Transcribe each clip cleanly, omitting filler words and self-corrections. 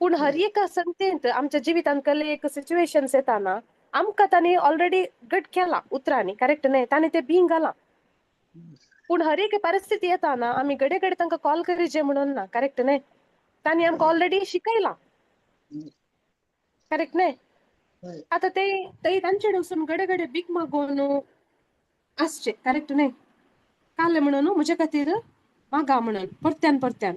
पूण हर एका संगतेंत आमच्या जिवितांत कसले एक सिच्युएशन्स येता ना, आमकां तांणी ऑलरेडी घट केलां उतरांनी, करेक्ट न्ही? तांणी तें बींग घालां. पूण हर एक परिस्थिती येता ना आमी घडये घडये तांकां कॉल करीजे म्हणून ना, करेक्ट न्ही? तांणी आमकां ऑलरेडी शिकयलां, करेक्ट न्ही? आतां ते ते तांचे वचून घडये घडये भीक मागून आसचे, करेक्ट न्ही? काले म्हणून म्हज्या खातीर मागा म्हणून परत्यान परत्यान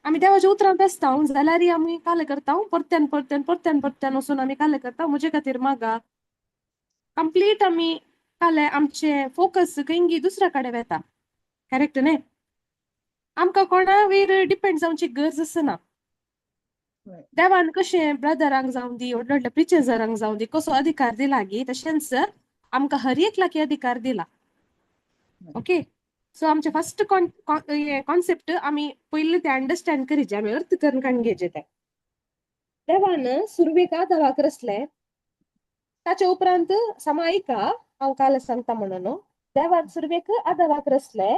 आमी देवाच्या उतरांत आसता जाल्यारय आमी काले करता, परत्यान परत्यान परत्यान परत्यान वचून आमी काले करता, म्हजे खातीर मागा. कंप्लीट आमी काले आमचे फोकस खंयगी दुसऱ्या कडेन वेता, करेक्ट न्ही? आमकां कोणा वयर डिपेंड जावची गरज आसना. देवान कशें ब्रदरांक जावं दी, व्हडले व्हडले प्रिचर्सरांक जावं दी, कसो अधिकार दिला गी, तशेंच आमकां हर एकल्याक अधिकार दिला. ओके, सो आमचे फर्स्ट कॉन्सेप्ट आमी पयलीं ते अंडरस्टँड करीचे, आमी अर्थ करून काडून घेवचे ते. देवान सुरवेक आदावाक रचलें, ताच्या उपरांत समा आयका हांव काल सांगता म्हणून. देवान सुरवेक आदावाक रचलें,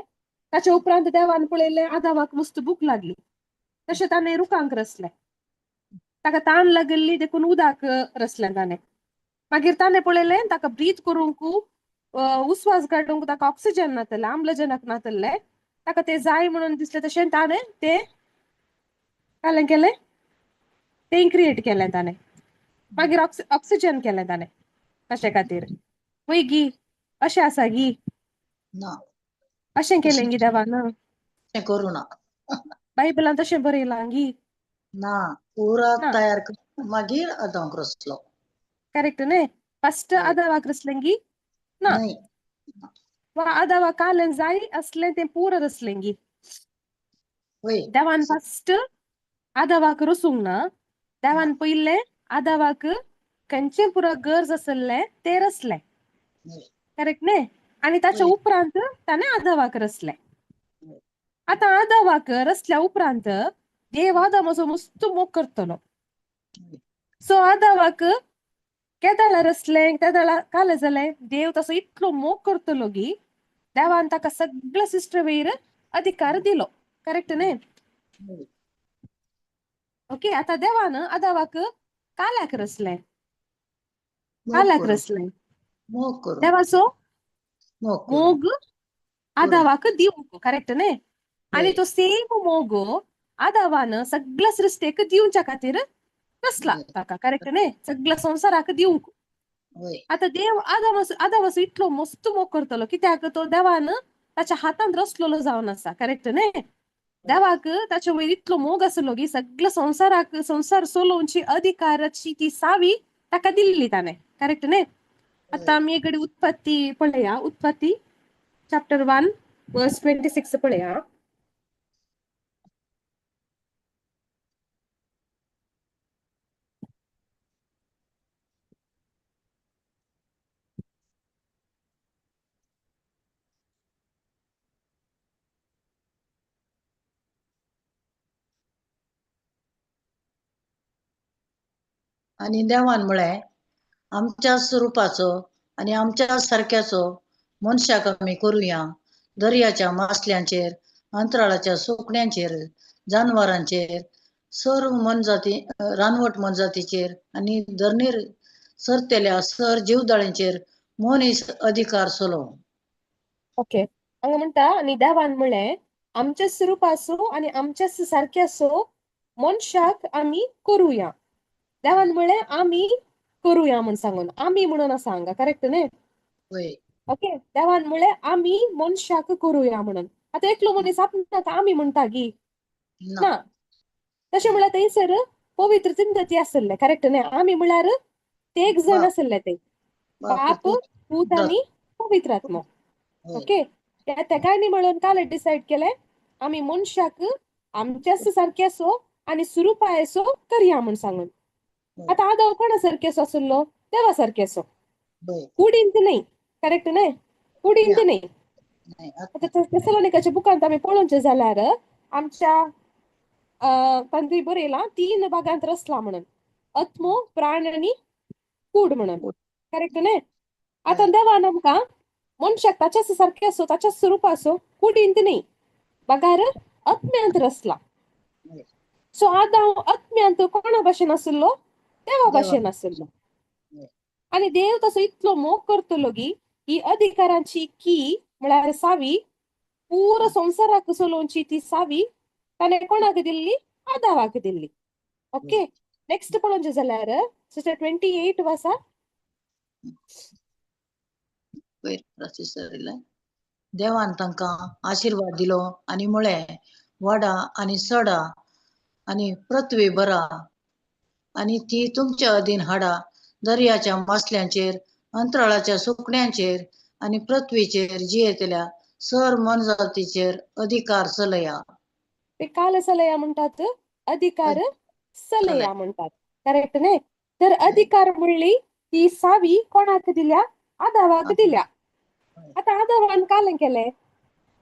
ताच्या उपरांत देवान पळयलें आदावाक मस्त भूक लागली, तशें ताणें रुखांक रचलें, ताका तान लागिल्ली देखून उदक रचलें ताणें. मागीर ताणें पळयलें ताका ब्रीथ करूंक उस्वास काडूंक ताका ऑक्सिजन नातलें, आम्लजनक नातलें, ताका तें जाय म्हणून दिसलें, तशें ताणें तें कालें केलें, तें क्रिएट केलें ताणें. मागीर ऑक्सिजन केलें ताणें ताचे खातीर. वय गी अशें आसा गी? ना. अशें केलें गी देवान? तशें करूं ना. बायबलान तशें बरयलां गी? ना, पुरा ना. तयार करून मागीर आदांक रचलो. करेक्ट न्ही? फर्स्ट आदावाक रचलें गी ना? न्हय. वा आदावा कालें जाय असलें तें पुरो रचलें गी? वय. देवान फर्स्ट आदावाक रचूंक ना, देवान पयलें आदावाक खंयचें पुरो गरज आसलें तें रचलें, करेक्ट न्ही? आनी ताच्या उपरांत ताणें आदावाक रचलें. आतां आदावाक रचल्या उपरांत देव आदामाचो मस्त मोग करतलो. सो आदावाक केदाळा रचलें, तेदाळा कालें जालें, देव तसो इतलो मोग करतलो गी देवान ताका सगळ्या सिस्टर वयर अधिकार दिलो, करेक्ट न्ही? ओके, आतां देवान आदावाक काल्याक रचलें, काल्याक रचलें, मोग करून, देवाचो मोग मोग आदावाक दिवंक, करेक्ट न्ही? आनी तो सेम मोग आदावान सगळ्या सृश्टेक दिवच्या खातीर रचला ताका, करेक्ट न्ही? सगळ्या संवसाराक दिवंक. आतां देव आदामाचो आदामाचो इतलो मस्त मोग करतलो कित्याक तो देवान ताच्या हातांत रचलेलो जावन आसा, करेक्ट न्ही? देवाक ताचे वयर इतलो मोग आसलो की सगळ्या संवसाराक संवसार चलोवची अधिकाराची ती सावी ताका दिल्ली ताणें, करेक्ट न्ही? आतां आमी एक कडेन उत्पत्ती पळया, उत्पत्ती चॅप्टर 1 वर्स 26 पळया. आनी देवान म्हळें, आमच्या स्वरुपाचो आनी आमच्या सारक्याचो मनशाक आमी करुया, दर्याच्या मासल्यांचेर, अंतराळाच्या सुकण्यांचेर, जानवरांचेर, सर्व मनजाती रानवट मनजातीचेर आनी धरणीर सरतेल्या सर जीवदाळ्यांचेर मनीस अधिकार चलोवं. ओके, हांगा म्हणटा आनी देवान म्हळें आमच्या स्वरुपाचो आनी आमच्या सारक्याचो मनशाक आमी करुया. देवान म्हळें आमी करुया म्हूण सांगून, आमी म्हणून आसा हांगा, करेक्ट न्ही? ओके, देवान म्हळें आमी मनशाक करुया म्हणून. आतां एकलो मनीस आपणाक आमी म्हणटा गी ना? तशें म्हळ्यार थंयसर पवित्र चिंतती आसले, करेक्ट न्ही? आमी म्हळ्यार ते एक जण आसले, ते बाप पूत आनी पवित्र आत्मो. ओके, त्या तेगांनी म्हणून काल डिसायड केलें आमी मनशाक आमच्याच सारकेसो आनी सुरुपायसो करया म्हूण सांगून. आतां आदाव कोणा सारकेसो आसलो? देवा सारकेसो, कुडींत न्हय, करेक्ट न्हय? कुडींत न्हय. आतां तेसलोनिकाच्या बुकांत आमी पळोवचें जाल्यार आमच्या तांणी बरयलां 3 भागांत रचला म्हणून, आत्मो, प्राण आनी कूड म्हणून, करेक्ट न्हय? आतां देवान आमकां मनशाक ताच्याच सारके आसो, ताच्याच स्वरुपा आसो, कुडींत न्हय बगार आत्म्यांत रचला. सो आदांव आत्म्यांत कोणा भाशेन आसलो? देवा देवा भाशेन आसलो. आनी देव तसो इतलो मोग करतलो की ही अधिकारांची की म्हळ्यार सावी पुरो संवसाराक चलोवची ती सावी ताणें कोणाक दिल्ली? आदावाक दिल्ली. ओके, नेक्स्ट पळोवचें जाल्यार सिस्टर 28 वासा. वयर सिस्टर, देवान तांकां आशिर्वाद दिलो आनी म्हळें, वाडा आनी सडा आनी पृथ्वी भरा आनी ती तुमच्या अधीन हाडा, दर्याच्या मासल्यांचेर, अंतराळाच्या सुकण्यांचेर आनी पृथ्वीचेर जियेतल्या सर मोनजातीचेर अधिकार चलया. ते काल सलया म्हणटात, अधिकार सलया म्हणटात, करेक्ट न्ही? तर अधिकार म्हणली ती सावी कोणाक दिल्या? आदावाक दिल्या. आतां आदावान कालें केलें?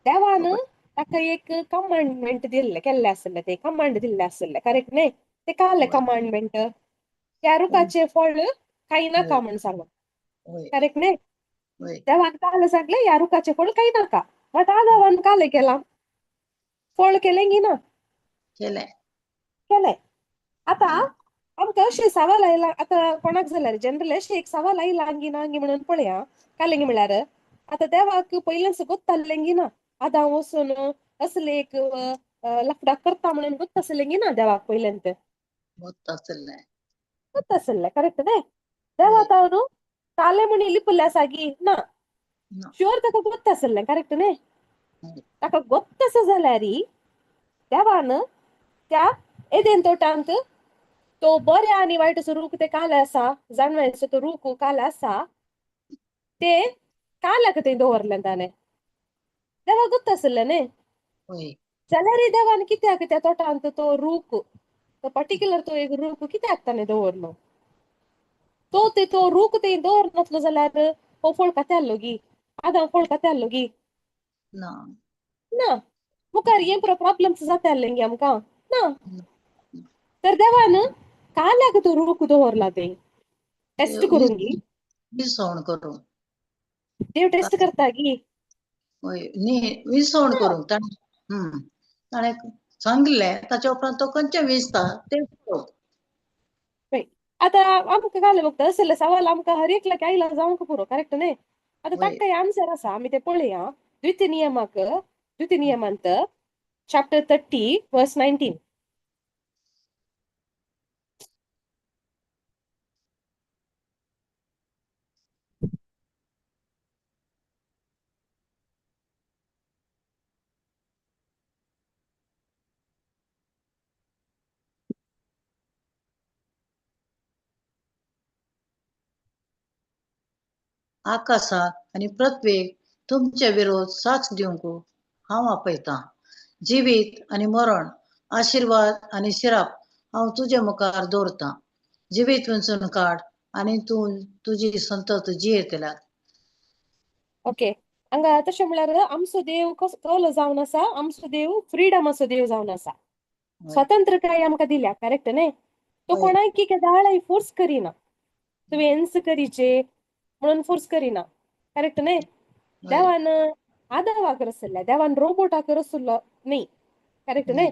देवान ताका एक कमांडमेंट दिल्लें, केल्लें आसलें, ते कमांड दिल्लें आसलें, करेक्ट न्ही? ते कालें कमांडमेंट, त्या रुखाचें फळ खाय नाका म्हण सांगून, करेक्ट न्ही? देवान काल सांगलें ह्या रुखाचें फळ खाय नाका, बट आदावान कालें केलां? फळ केलें की ना? केलें. केलें. आतां आमकां अशें सवाल आयला, आतां कोणाक जाल्यार जनरल अशें एक सवाल आयला गी ना गी म्हणून पळया. कालें गी म्हळ्यार आतां देवाक पयलेंच गोत्ताल्लें गी ना आदां वचून असलें एक लफडाक करता म्हणून गोत्त आसलें गी ना देवाक पयलेंत? गोत्त आसलें. गोत्त आसलें, करेक्ट न्ही? देवा तावन कालें म्हण लिपल्लें आसा गी ना? शुअर ताका गोत्त आसलें, करेक्ट न्ही? ताका गोत्त आसा जाल्यार देवान त्या एदेन तोटांत तो बऱ्या आनी वायटाचो रूख ते काल आसा, जाणवायचो तो रूख काल आसा, ते कालाक थंय दवरलें ताणें. देवाक गोत्त आसलें न्ही? जाल्यार देवान कित्याक त्या तोटांत तो रूख, तो पर्टिक्युलर तो एक रूख कित्याक ताणें दवरलो? तो ते तो रूख थंय दवरनासलो जाल्यार हो फळ खातालो गी आदां? फळ खातालो गी? ना. ना. मुखार हे पुरो प्रॉब्लम्स जाताले गी आमकां ना? तर देवान काल्याक तो रूख दवरला ते टेस्ट करून गी? विसवण करूंक. देव टेस्ट करता गी? वय न्ही, विसवण करूंक ताणें ताणें सांगलें, ताच्या उपरांत तो खंयचें विसता तें पळोवप. आतां आमकां काल बघता असले सवाल आमकां हर एकल्याक आयला जावंक पुरो, करेक्ट न्ही? आतां ताका आन्सर आसा, आमी ते पळया. द्वितीय नियमाक, द्वितीय नियमांत चॅप्टर 30 वर्स 19. आकाशाक आनी पृथ्वेक तुमचे विरोध साक्ष दिवंक हांव आपयतां. जिवीत आनी मरण, आशिर्वाद आनी शिराप हांव तुजे मुखार दवरतां. जिवीत विंचून काड आनी तूं तुजी संतत जियेतल्यात. ओके, हांगा तशें म्हळ्यार आमचो देव कसलो जावन आसा? आमचो देव फ्रिडमाचो देव जावन आसा. स्वतंत्रताय आमकां दिल्या, करेक्ट न्ही? तो कोणाक केदाळाय फोर्स करिना, तुवें हेंच करीचे म्हणून फोर्स करिना, करेक्ट न्ही? देवान आदावाक रसल्ल्या, देवान रोबोटाक रसलो न्ही, करेक्ट न्ही?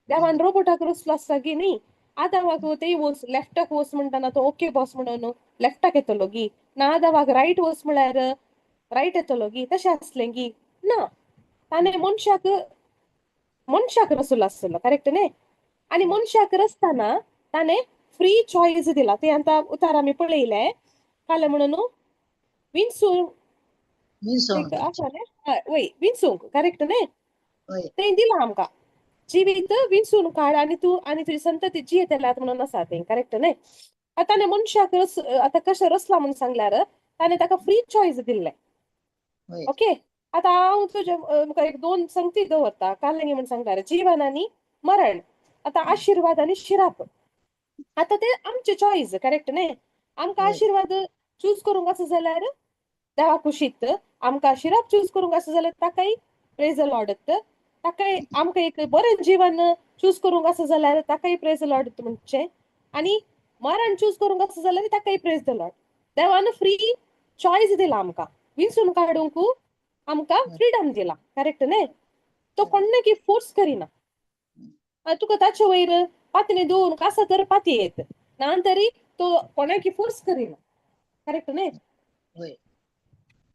देवान रोबोटाक रसलो आसता की न्ही, आदावाक ते वच लेफ्टाक वच म्हणटाना तो ओके बॉस म्हणून लेफ्टाक येतलो गी ना? आदावाक रायट वच म्हळ्यार रायट येतलो गी? तशें आसलें गी ना? ताणें मनशाक मनशाक रसलो आसलो, करेक्ट न्ही? आनी मनशाक रचतना ताणें फ्री चॉयस दिला. ते आतां उतार आमी पळयलें काल म्हणून विंचून आसा न्ही? वय, विंचूंक, करेक्ट न्ही? तें दिलां आमकां, जिवीत विंचून काड आनी तूं आनी तुजी संतती जियेतल्यात म्हणून आसा तें, करेक्ट न्ही? आतां ताणें मनशाक रस आतां कशें रसला म्हणून सांगल्यार ताणें ताका फ्री चॉयस दिल्लें. ओके, आतां हांव तुजे मुखार एक दोन संगती दवरता. काल म्हण सांगल्यार जीवन आनी मरण, आतां आशिर्वाद आनी शिराप. आतां ते आमचे चॉयस, करेक्ट न्ही? आमकां आशिर्वाद चूज करूंक आसा जाल्यार देवा कुशीत, आमकां शिराप चूज करूंक आसा जाल्यार ताकाय प्रेज लॉर्ड, ताकाय आमकां एक बरें जीवन चूज करूंक आसा जाल्यार ताकाय प्रेज लॉर्ड म्हणचें, आनी मरण चूज करूंक आसा जाल्यार ताकाय प्रेज the Lord. देवान फ्री चॉयस दिला आमकां, विंचून काडूंक आमकां फ्रिडम दिला, करेक्ट न्ही? तो कोण्ण की फोर्स करिना. तुका ताचे वयर पातने दवरूंक आसा तर पातयेत, ना तरी तो कोणाकी फोर्स करिना, करेक्ट न्ही? वय.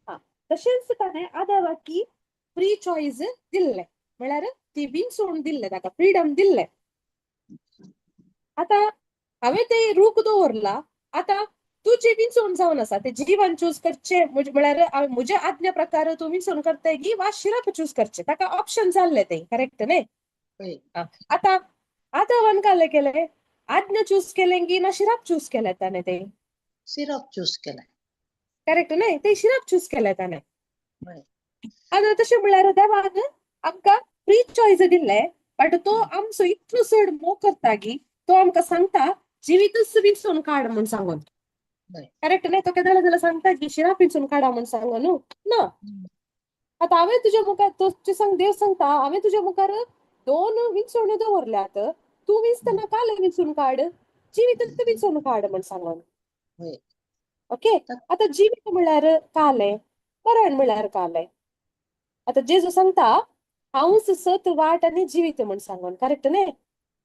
हा, तशेंच ताणें आदावाकी फ्री चॉयस दिल्लें, म्हळ्यार ती विंचवण दिल्लें, ताका फ्रिडम दिल्लें. आतां हांवें ते रूख दवरला, आतां तुजी विंचवण जावन आसा, ते जिवन चूज करचें, म्हळ्यार म्हज्या आज्ञा प्रकार तूं विंचवण करताय की वा शिरप चूज करचें, ताका ऑप्शन जाल्लें तें, करेक्ट न्ही? वय. आतां आदावान कालें केलें, आज्ञा चूज केलें की ना शिरप चूज केलें ताणें तें? सिरप चूज केलें. करेक्ट न्ही? ते शिरप चूज केलें ताणें. वय. आतां तशें म्हळ्यार देवान आमकां फ्री चॉयस दिल्लें, बट तो आमचो इतलो चड मोग करता की तो आमकां सांगता जिवीतच विंचून काड म्हूण सांगून, वय. करेक्ट न्ही? तो केन्ना जाल्यार सांगता की शिराप विंचून काडा म्हूण सांगून न्हू ना. आतां हांवें तुज्या मुखार तो सांग, देव सांगता हांवें तुज्या मुखार दोन विंचवण्यो दवरल्यात, तूं विंचतना कालें विंचून काड, जिवीत विंचून काड म्हूण सांगून. वय. ओके, आतां जिवीत म्हळ्यार कालें, मरण म्हळ्यार कालें. आतां जेजू सांगता हांवूच सत वाट आनी जिवीत म्हूण सांगून, करेक्ट न्ही?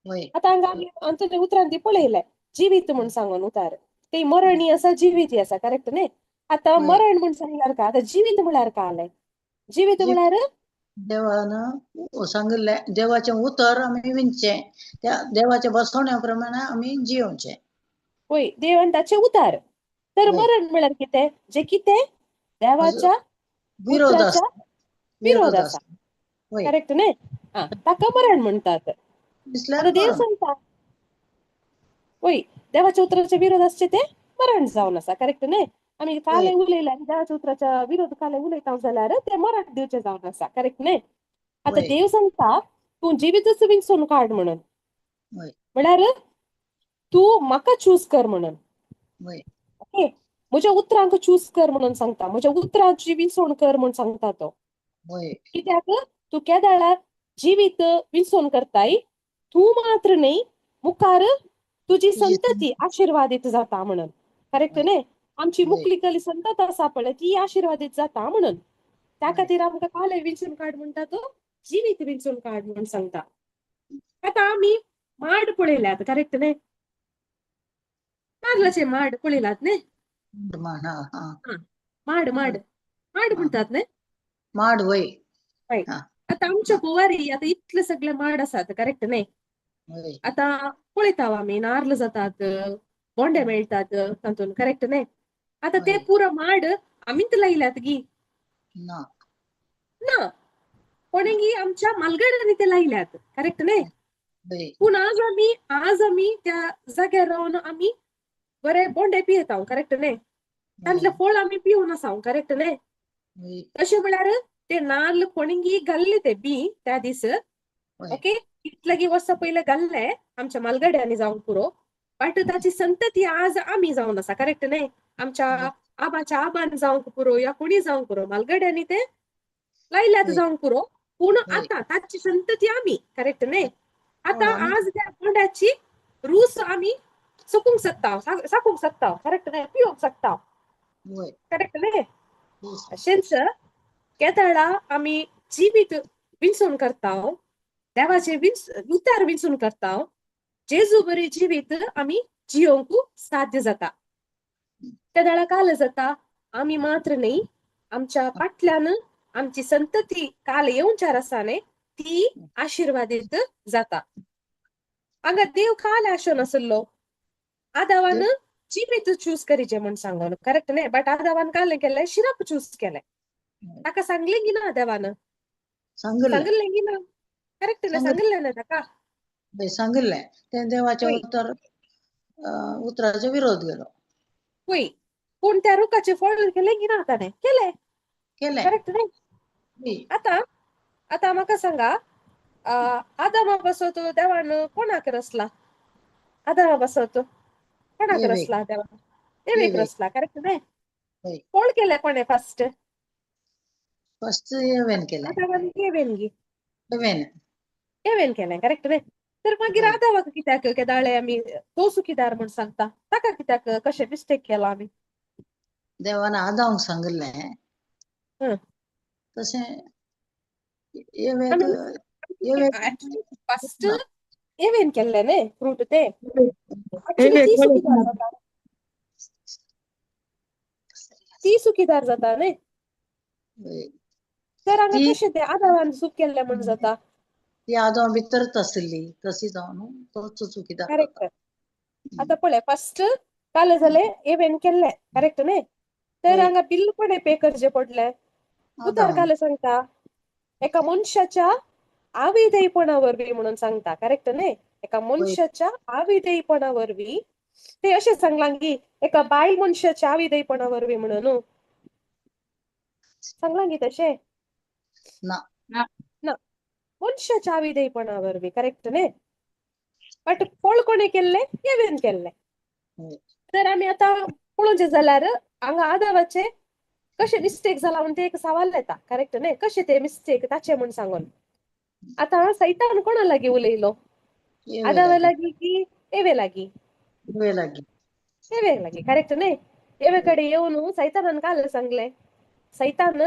वय. आतां हांगा आमी आमच्या उतरान ती पळयलें जिवीत म्हूण सांगून उतार, ती मरणी आसा जिवीत आसा, करेक्ट न्ही? आतां वय. मरण म्हूण सांगल्यार काय, आतां जिवीत म्हळ्यार कालें, जिवीत म्हळ्यार देवान सांगिल्लें, देवाचें उतर आमी विंचचें, त्या देवाच्या बसवण्या प्रमाणे आमी जियोवचें. वय, देवान ताचें उतार. तर वय. मरण म्हळ्यार कितें, जें कितें देवाच्या विरोध उतराच्या आसता, विरोध विरोध आसा, आसता. वय. करेक्ट न्ही? आं, ताका मरण म्हणटात. दिसल्यार आतां देव मरण. सांगता वय, देवाच्या उतराच्या विरोध आसचें तें मरण जावन आसा, करेक्ट न्ही? आमी कालें उलयल्यार देवाच्या उतराच्या विरोध कालें उलयता जाल्यार तें मरण दिवचें जावन आसा, करेक्ट न्ही? आतां वय. देव सांगता तूं जिवीतच विंचून काड म्हणून, वय. म्हळ्यार तूं म्हाका चूज कर म्हणून. वय. ओके, म्हज्या उतरांक चूज कर म्हणून सांगता, म्हज्या उतरांची विंचवण कर म्हूण सांगता तो. वय. कित्याक तूं केदाळा जिवीत विंचवण करताय, तूं मात्र न्ही मुखार तुजी तुजी संतती आशिर्वादीत जाता म्हणून, करेक्ट वय. न्ही? आमची वय. मुखली कली संतत आसा पळय ती आशिर्वादीत जाता म्हणून, त्या वय. खातीर आमकां कालें विंचून काड म्हणटा तो, जिवीत विंचून काड म्हूण सांगता. आतां आमी माड पळयल्यात, करेक्ट न्ही? नाल्लाचे माड पळयलात न्ही? माड, हा हा. माड माड माड म्हणटात न्ही? माड. वय. हय. हा. आतां आमच्या गोवारी आतां इतले सगळे माड आसात, करेक्ट न्ही? वय. आतां पळयता आमी नार्ल जातात, बोंडे मेळटात तातूंत, करेक्ट न्ही? आतां ते वय. पुरो माड आमीच लायल्यात गी ना. ना, कोणेगी आमच्या मालगड्यांनी ते लायल्यात, करेक्ट न्ही? वय. पूण आज आमी त्या जाग्यार रावन आमी बरे बोंडे पियेता, करेक्ट न्ही? तांतलें वय. फळ आमी पिवन आसा, करेक्ट न्ही? वय. तशें म्हळ्यार ते नाल्ल कोणेगी घाल्ले ते बी त्या दीस, वय. ओके, इतलेगी वर्सां पयलें घाल्ले आमच्या मालगड्यांनी जावंक पुरो, बट ताची संतती आज आमी जावन आसा, करेक्ट न्ही? आमच्या वय. आबाच्या आबान जावंक पुरो या कोणी जावंक पुरो, मालगड्यांनी ते लायल्यात वय. जावंक पुरो, पूण वय. आतां ताची संतती आमी, करेक्ट न्ही? आतां आमी आज त्या बोंड्याची रूस आमी सुकूंक शकता, साकूंक शकता, करेक्ट न्ही? पिवंक शकता, वय. करेक्ट न्ही? अशेंच केदाळा आमी जिवीत विंचून करता, देवाचे उतार विंचून करता, जेजू बरी जिवीत आमी जियोवंक साध्य जाता. तेदाळा काल जाता आमी मात्र न्ही, आमच्या फाटल्यान आमची संतती काल येवच्यार आसा न्ही, ती आशिर्वादीत जाता. हांगा देव काल आशो नासलो आदावान जिवीत चूज करीचे म्हूण सांगून, करेक्ट न्ही? बट आदावान काल केलें, शिरप चूज केलें. ताका सांगलें की ना देवान? सांगिल्लें. सांगलें की ना, करेक्ट न्ही? सांगलें ना ताका? वय, सांगिल्लें तें देवाचें वय. उतर, उतराचो विरोध गेलो. वय, पूण त्या रुखाचें फळ केलें की ना ताणें? केलें. केलें. करेक्ट न्ही? वय. आतां आतां म्हाका सांगा, आदामा पासत देवान कोणाक रचला? आदामा पासत कोणाक एवेक. रचला देवान? Awake awake. रचला, करेक्ट न्ही? वय. कोण केलें कोणें फर्स्ट? फर्स्ट एवेन केलें. आदामान एवेन गी? एवेन. एवेन केलें, करेक्ट न्ही? तर मागीर वय. आदावाक कित्याक केदाळे आमी तो चुकीदार म्हूण सांगता? ताका कित्याक कशें मिस्टेक केला आमी? देवान आदांक सांगिल्लें तशें एवेक आमी एवेक फर्स्ट ना. एवेन केल्लें न्ही फ्रूट ते. एक्चुअली ती चुकीदार जाता, ती चुकीदार जाता न्ही. तर हांगा कशें तें आदावान चूक केल्लें म्हूण जाता? ती आदो भितरच आसली तशी जावन तोच चुकीदार. करेक्ट. आतां पळय, फर्स्ट काल जालें एवेन केल्लें, करेक्ट न्ही? तर हांगा बिल कोणें पे करचें पडलें? उतार काल सांगता एका मनशाच्या आविधेयपणा वरवीं म्हणून सांगता, करेक्ट न्ही? एका मनशाच्या आविधेयपणा वरवीं ते अशें सांगलां की एका बायल मनशाच्या आविधेयपणा वरवीं म्हणून सांगलां की तशें ना. ना, मनशाच्या आविधेयपणा वरवीं, करेक्ट न्ही? बट फळ कोणें केल्लें? एवेन केल्लें. तर आमी आतां पळोवचें जाल्यार हांगा आदावाचें कशें मिस्टेक जाला म्हूण तें एक सवाल येता, करेक्ट न्ही? कशें तें मिस्टेक ताचें म्हूण सांगून आतां सैतान कोणा लागीं उलयलो? आदावा लागीं की एवे लागीं? एवे लागीं. एवे लागीं, करेक्ट न्ही? एवे कडेन येवन सैतानान काल सांगलें, सैतान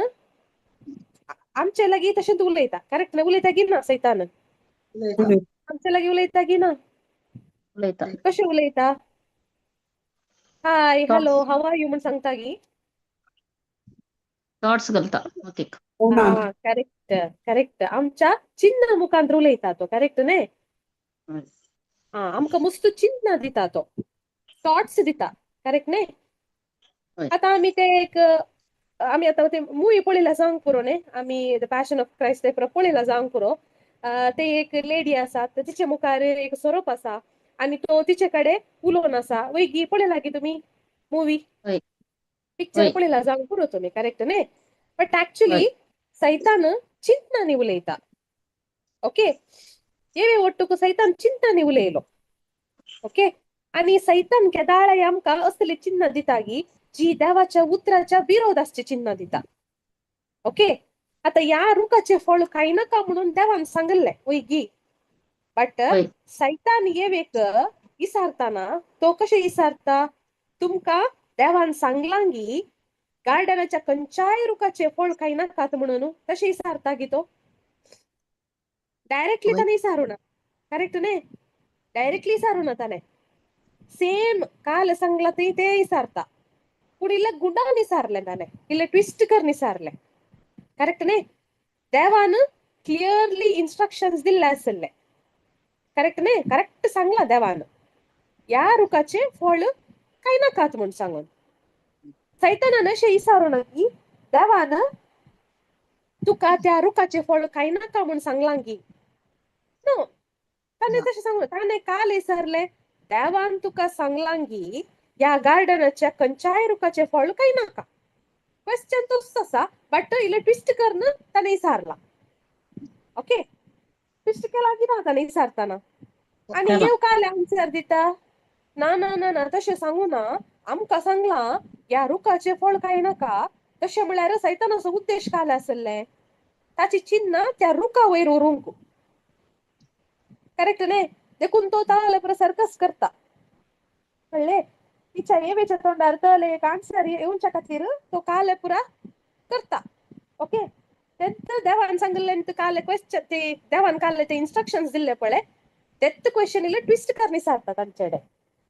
आमचे लागीं तशेंच उलयता, करेक्ट न्ही? उलयता की ना सैतान आमचे लागीं? उलयता की ना? उलयता. कशें उलयता? Hi, hello, how are you म्हूण सांगता की? थॉट्स घालता मतीक. हा, करेक्ट करेक्ट. आमच्या चिन्ह मुखांत उलयता तो, करेक्ट न्ही? हा, आमकां मस्त चिन्ह दिता तो, थॉट्स दिता, करेक्ट न्ही? आतां आमी ते एक आमी आतां ते मुवी पळयला जावंक पुरो न्ही? आमी the passion of Christ ते पळयला जावंक पुरो. ते एक लेडी आसा, तिचे मुखार एक सोरोप आसा आनी तो तिचे कडेन उलोवन आसा. वयगी पळयला की तुमी मुवी पिक्चर पळयला जावंक पुरो तुमी, करेक्ट न्ही? बट एक्चुली सैतान चिंतनांनी उलयता, ओके? एवे ಒಟ್ಟುಕು सैतान चिंतनांनी उलयलो, ओके? आनी सैतान केदाळाय आमकां असले चिन्ह दिता की जी देवाच्या उतराच्या विरोध आसचे चिन्ह दिता, ओके? आतां ह्या रुखाचें फळ खायनाका म्हणून देवान सांगिल्लें वयगी, बट सैतान येवेक इसारताना तो कशें इसारता? तुमकां देवान सांगलां की गार्डनाच्या खंयच्याय रुखाचें फळ खायनाकात म्हणून, तशें इसारता की तो डायरेक्टली ताणें इसारूना, करेक्ट न्ही? डायरेक्टली इसारूना ताणें, सेम काल सांगलां थंय तें इसारता, पूण इल्लें गुंडावन इसारलें ताणें, इल्लें ट्विस्ट करून इसारलें, करेक्ट न्ही? देवान क्लियरली इन्स्ट्रक्शन्स दिल्ले आसले, करेक्ट न्ही? करेक्ट सांगलां देवान ह्या रुखाचें फळ खायनाकात म्हूण सांगून. सैतानान अशें इसारूना की देवान तुका त्या रुखाचें फळ खायनाका म्हूण सांगलां की, नो, ताणें तशें सांगलें. ताणें काल विचारलें, देवान तुका सांगलां की ह्या गार्डनाच्या खंयच्याय रुखाचें फळ खायनाका. क्वेश्चन तोच आसा, बट इल्लें ट्विस्ट करून ताणें विचारलां, ओके? ट्विस्ट केला की ना ताणें विचारतना? आनी येव काल आन्सर दिता, ना ना ना ना, तशें सांगू ना, आमकां सांगलां ह्या रुखाचें फळ खायनाका. तशें म्हळ्यार सैतानाचो उद्देश काल आसलें ताची चिन्ह त्या रुखा वयर व्हरूंक, करेक्ट न्ही? देखून तो ताले पुरो सर्कस करता, कळ्ळें? तिच्या एवेच्या तोंडार तले एक आन्सर येवच्या खातीर तो काले पुरा करता, ओके? तेन्ना देवान सांगिल्लें काल क्वेश्चन ते देवान काल ते इन्स्ट्रक्शन्स दिल्ले पळय, तेत क्वेश्चन इल्लें ट्विस्ट करून विचारता तांचे कडेन,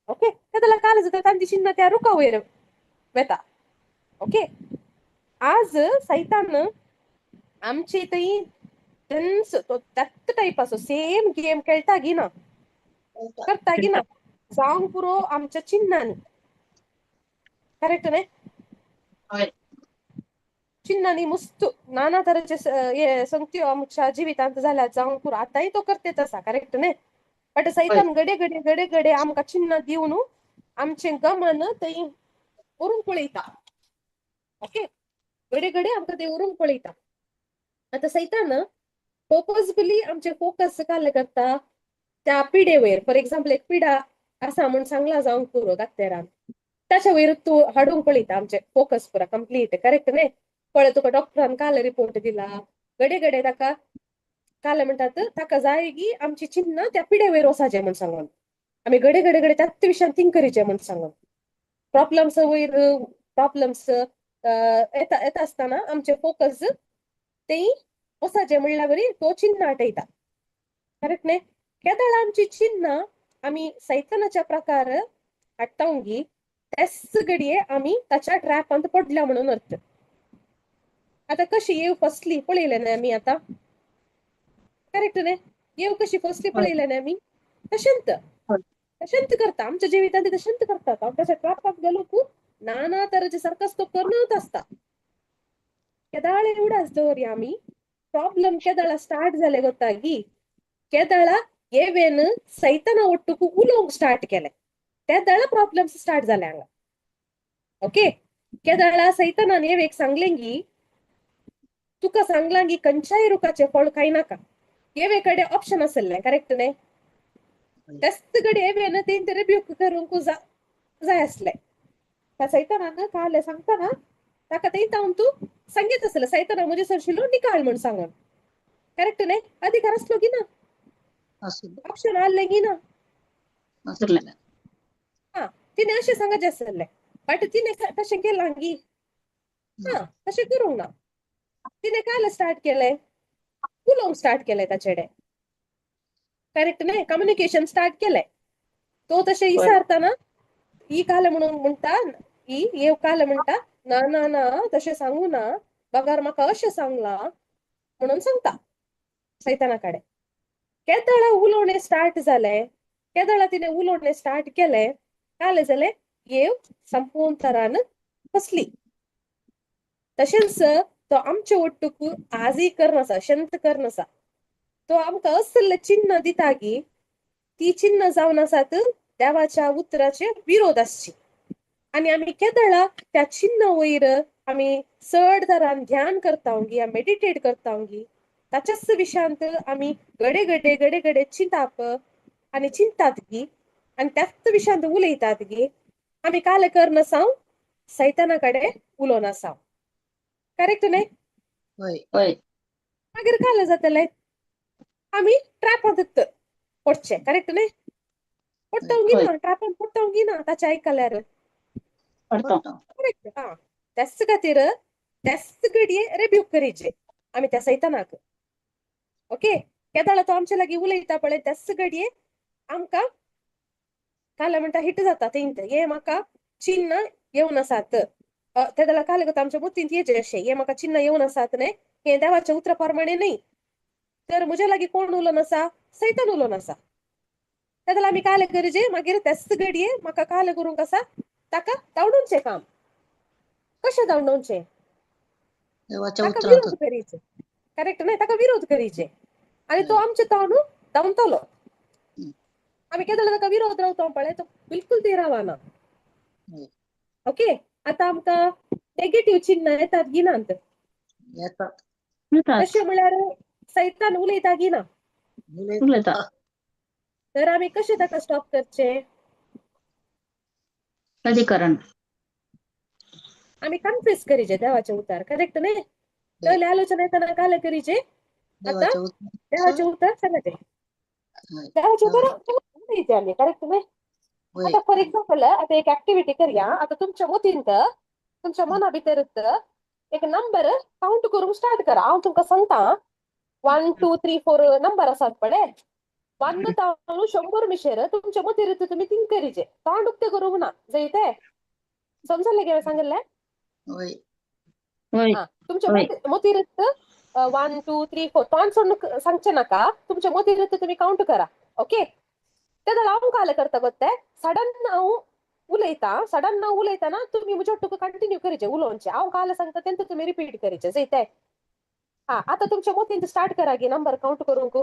ओके? ते जाल्यार काल जाता तांची चिन्ह त्या रुखा वयर वेता, ओके? आज सैतान आमचे थंय तेंच तो त्याच टायपाचो सेम गेम खेळटा की ना? करता की ना? जावंक पुरो आमच्या चिन्हांनी, करेक्ट न्ही? चिन्हांनी मस्त नाना तरेचे हे संगत्यो आमच्या जिवितांत जाल्यार जावंक पुरो. आतांय तो करतेच आसा, करेक्ट न्ही? बट सैतान घडये घडये घडये घडये आमकां चिन्ह दिवन आमचें गमन थंय व्हरूंक पळयता, ओके? घडये घडये आमकां ते व्हरूंक पळयता. आतां सैतान पर्पजफुली आमचे फोकस काल करता त्या पिडे वयर. फॉर एक्झाम्पल, एक पिडा आसा म्हूण सांगलां जावंक पुरो दाक्तेरान, ताच्या वयर तूं हाडूंक पळयता आमचे फोकस पुरा कंप्लीट, करेक्ट न्ही? पळय, तुका डॉक्टरान काल रिपोर्ट दिला, घडये घडये ताका काल म्हणटात ताका जाय की आमची चिन्ह त्या पिडे वयर वचाचें म्हूण सांगून, आमी घडये घडये घडये त्याच विशयान थिंक करीचें म्हूण सांगून. प्रॉब्लम्स वयर प्रॉब्लम्स येता येता आसतना आमचे फोकस तेय वचाचें म्हणल्यार बरी तो चिन्ह आटयता, करेक्ट न्ही? केदळ आमची चिन्ह आमी सैतानाच्या प्रकार हाडटावंगी तेच घडये आमी ताच्या ट्रॅपांत पडल्या म्हणून अर्थ. आतां कशी येव फसली पळयलें न्ही आमी आतां, करेक्ट न्ही? येव कशी फसली पळयलें न्ही आमी, तशेंत तशेंत करता आमच्या जिवितांत, तशेंत करतात. हांव ताच्या ट्रॅपाक गेलो खूब नाना तरेचे सर्कस तो करनच आसता. केदाळ उडास दवरया आमी प्रॉब्लम केदाळा स्टार्ट जाले गोतागी, केदाळा येवेन सैताना ಒಟ್ಟುಕು उलोवंक स्टार्ट केलें तेदाळा प्रॉब्लम्स स्टार्ट जाले हांगा. ओके, केदाळा सैतानान येवेक सांगलें की तुका सांगलां की खंयच्याय रुखाचें फळ खायनाका, येवे कडेन ऑप्शन आसलें, करेक्ट न्ही? तेच कडेन येवेन तें रिब्यूक करूंक जाय आसलें. त्या सैतानान काल सांगतना ताका तें तावन तूं सांगीत आसलें सैताना म्हजे सरशिलो निकाळ म्हूण सांगून, करेक्ट न्ही? अधिकार आसलो की ना? ऑप्शन आहलें की ना? हा, तिणें अशें सांगचें आसलें, बट तिणें तशें केलां गी हा, तशें करूंक ना. तिणें काल स्टार्ट केलें उलोवंक स्टार्ट केलें ताचे कडेन, करेक्ट न्ही? कम्युनिकेशन स्टार्ट केलें. तो तशें इसारतना ही काल म्हणून म्हणटा, ही येव काल म्हणटा ना ना ना तशें सांगू ना, बगार म्हाका अशें सांगलां म्हणून सांगता सैताना कडेन. केदळा उलोवणें स्टार्ट जालें, केदळा तिणें उलोवणें स्टार्ट केलें, कालें जालें येव संपूर्ण तरान फसली. तशेंच तो आमचे ಒಟ್ಟುಕು आजय करनासा, शंत करनासा. तो आमकां असले चिन्ह दिता की ती चिन्ह जावन आसात देवाच्या उतराचे विरोध आसची, आनी आमी केदळा त्या चिन्ह वयर आमी चड तरान ध्यान करता गी, मेडिटेट करता गी, ताच्याच विशयांत आमी घडे घडे घडे घडे चिंताप आनी चिंतात गी, आनी त्याच विशयांत उलयतात गी, आमी काल करनासाव सैताना कडेन उलोवनासाव, करेक्ट न्ही? हय. मागीर काल जातलें आमी ट्रॅपांत पडचे, करेक्ट न्ही? पडटा गी ना ट्रॅपांत, पडटा गी ना ताचें आयकल्यार? पडटा. करेक्ट. हा, त्याच खातीर त्याच घडये रेब्यूक करीचे आमी त्या सैतानाक. ओके, केदळा तो आमचे लागीं उलयता पळय त्याच घडये आमकां काल म्हणटा हिट जाता तेंत हे म्हाका चिन्ह येवन आसात. तेदळा काल आमच्या मतींत येचे अशें हे म्हाका चिन्ह येवन आसात न्ही, हें देवाच्या उतरा प्रमाणे न्ही, तर म्हज्या लागीं कोण उलोवन आसा? सैतान उलोवन आसा. तेदळा आमी काल करीचे मागीर त्याच घडये म्हाका काल करूंक आसा ताका धांवडोवचें काम. कशें धांवडोवचें? ताका विरोध करीचे, करेक्ट न्ही? ताका विरोध करीचे आनी तो आमचे ताणू धांवतलो. आमी केदळा ताका विरोध रावता पळय तो बिलकुल थंय रावना. ओके, आतां आमकां नेगेटीव चिन्ह येतात गी नात? तशें म्हळ्यार सैतान उलयता गी ना? उलयता. तर आमी कशें ताका स्टॉप करचें? अधिकरण आमी कन्फेस करीचे देवाचे उतार, करेक्ट न्ही? पयले आलोचना येतना काल करीचे, आतां देवाचे उतर सांगचे, देवाचे उतर उलयचे आमी, करेक्ट न्ही? आतां फॉर एक्झाम्पल आतां एक एक्टिविटी करया. आतां तुमच्या मतींत तुमच्या मना भितर एक नंबर कावंट करूंक स्टार्ट करा. हांव तुमकां सांगता 1 2 3 4 नंबर आसात पळय, 1 तावन 100 मिशेर तुमच्या मतीर तुमी थिंक करीचे, तोंड उक्तें करूंक ना. जयते समजलें हांवें सांगिल्लें? तुमच्या मतीर 1 2 3 4 तोंड सोडून सांगचें नाका, तुमच्या मतीर तुमी कावंट करा. ओके, तेदळा हांव काल करता गोत्ते सडन हांव उलयता, सडन हांव उलयतना तुमी म्हज्या तुका कंटिन्यू करीचे उलोवचें, हांव काल सांगता तेंत तुमी रिपीट करीचे. जयते हा, आतां तुमच्या मतींत स्टार्ट करा गी नंबर कावंट करूंक.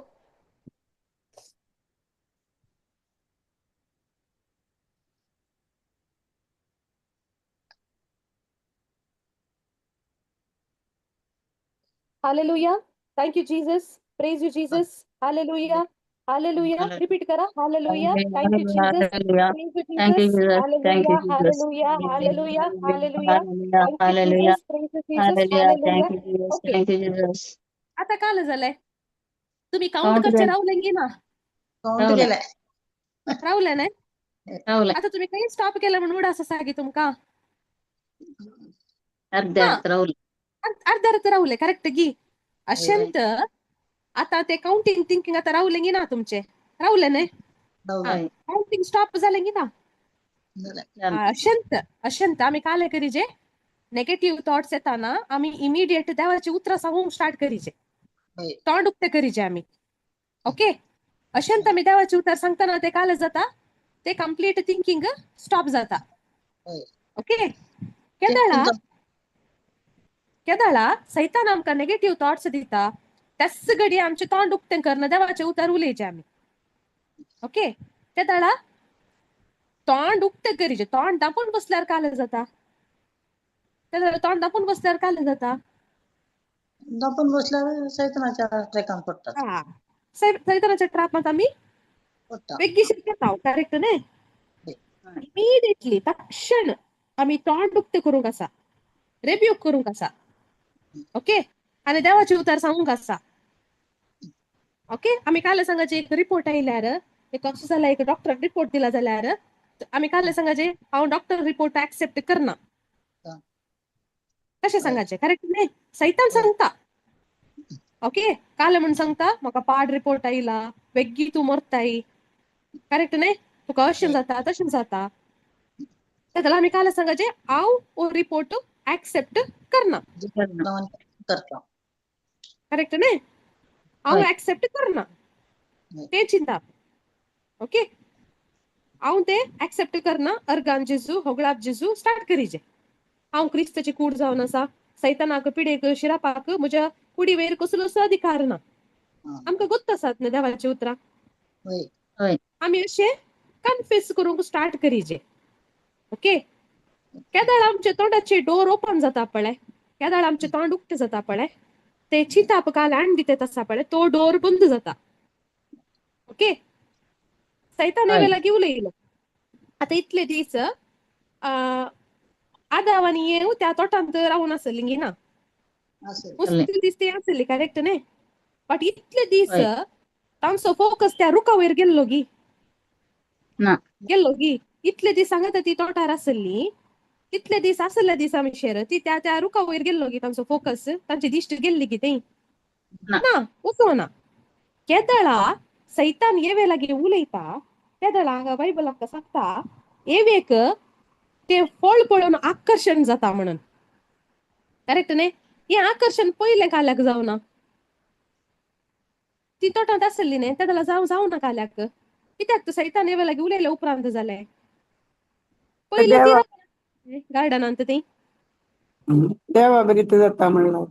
Hallelujah, thank you Jesus, praise you Jesus, hallelujah, hallelujah. Repeat करा, hallelujah, thank you Jesus, praise you Jesus, hallelujah, hallelujah, hallelujah, hallelujah, thank you Jesus, praise you Jesus, hallelujah. Okay, आता काल झालंय तुम्ही count करचे रावले की ना? काउंट केलंय, रावले नाही? आता तुम्ही काही स्टॉप केलं म्हणून उडास आसा की तुमकां? अर्ध्यार रावले, करेक्ट गी? अशेंत आता ते काउंटिंग थिंकिंग आता रावले की ना तुमचे? रावलें न्ही? रावलें. कावंटींग स्टॉप जालें की ना? जालें. अशंत अशंत आमी काले करीजे, नेगेटिव्ह थॉट्स येताना आमी इमिडिएट देवाची उतरां सांगूंक स्टार्ट करीजे, तोंड उक्तें करीजे आमी. ओके, अशेंत आमी देवाची उतर सांगतना ते काल जाता, ते कंप्लीट थिंकींग स्टॉप जाता. ओके, केदळा केदळा सैतान आमकां नेगेटिव्ह थॉट्स दिता, त्याच घडये आमचें तोंड उक्तें करना देवाचें उतर उलयचें आमी. ओके, तेदळा तोंड उक्तें करीचें, तोंड दापून बसल्यार काल जाता, तेदळा तोंड दापून बसल्यार काल जाता, दापून बसल्यार सैतानाच्या ट्रॅकान पडटात. हा, सैतानाच्या ट्रापांत आमी पडटा. बेगीन येता, करेक्ट न्ही? इमिडिएटली तक्षण आमी तोंड उक्तें करूंक आसा, रेब्यूक करूंक आसा. ओके, आनी देवाचें उतर सांगूंक आसा. ओके, आमी काल सांगाचे एक रिपोर्ट आयल्यार, एक असो जाल्यार एक डॉक्टर रिपोर्ट दिला जाल्यार आमी काल सांगाचे हांव डॉक्टर रिपोर्ट एक्सेप्ट करना, कशें सांगाचें? करेक्ट न्ही? सैतान सांगता. ओके, काल म्हूण सांगता म्हाका पाड रिपोर्ट आयला, बेगी तूं मरताय, करेक्ट न्ही? तुका अशें जाता तशें जाता, तेका आमी काल सांगाचें हांव हो रिपोर्ट एक्सेप्ट करना, करता, करेक्ट न्ही? हांव एक्सेप्ट करना तें चिंता. ओके, हांव तें एक्सेप्ट करना, अर्गान जेजू होगळाप जेजू स्टार्ट करीजे. हांव क्रिस्ताची कूड जावन आसा, सैतानाक पिडेक शिरापाक म्हज्या कुडी वयर कसलोच अधिकार ना. आमकां गोत्त आसात न्ही देवाची उतरां, आमी अशें कन्फेस करूंक स्टार्ट करीजे. ओके, केदाळ आमच्या तोंडाचे डोर ओपन जाता पळय, केदाळ आमचें तोंड उक्तें जाता पळय, ते चिंताप काल आण दिता आसा पळय, तो डोर बंद जाता. ओके, सैतान एवे लागीं उलयलो. आतां इतले दीस आदाव आनी येव त्या तोटांत रावून आसली ना, मुस्ती दीस ती आसली, करेक्ट न्ही? बट इतले दीस तांचो फोकस त्या रुखा वयर गेल्लो गी, गेल्लो गी. इतले दीस सांगता ती तोटार आसली, तितले दीस आसल्या दिसा मिशेर ती त्या त्या रुखा वयर गेल्लो गी तांचो फोकस, तांची दिश्ट गेल्ली की ती ना वचोना. केदळा सैतान येवे लागीं उलयता, तेदळा हांगा बायबल आमकां सांगता एवेक ते फळ पळोवन आकर्शण जाता म्हणून, करेक्ट न्ही? हें आकर्शण पयलें काल्याक जावना, ती तोटांत आसली न्ही, तेदळा जावं जावना काल्याक, कित्याक तो सैतान येवे लागीं उलयले उपरांत जालें. पयलें ती गार्डनांत ती देवा बरी जाता म्हणल्यार,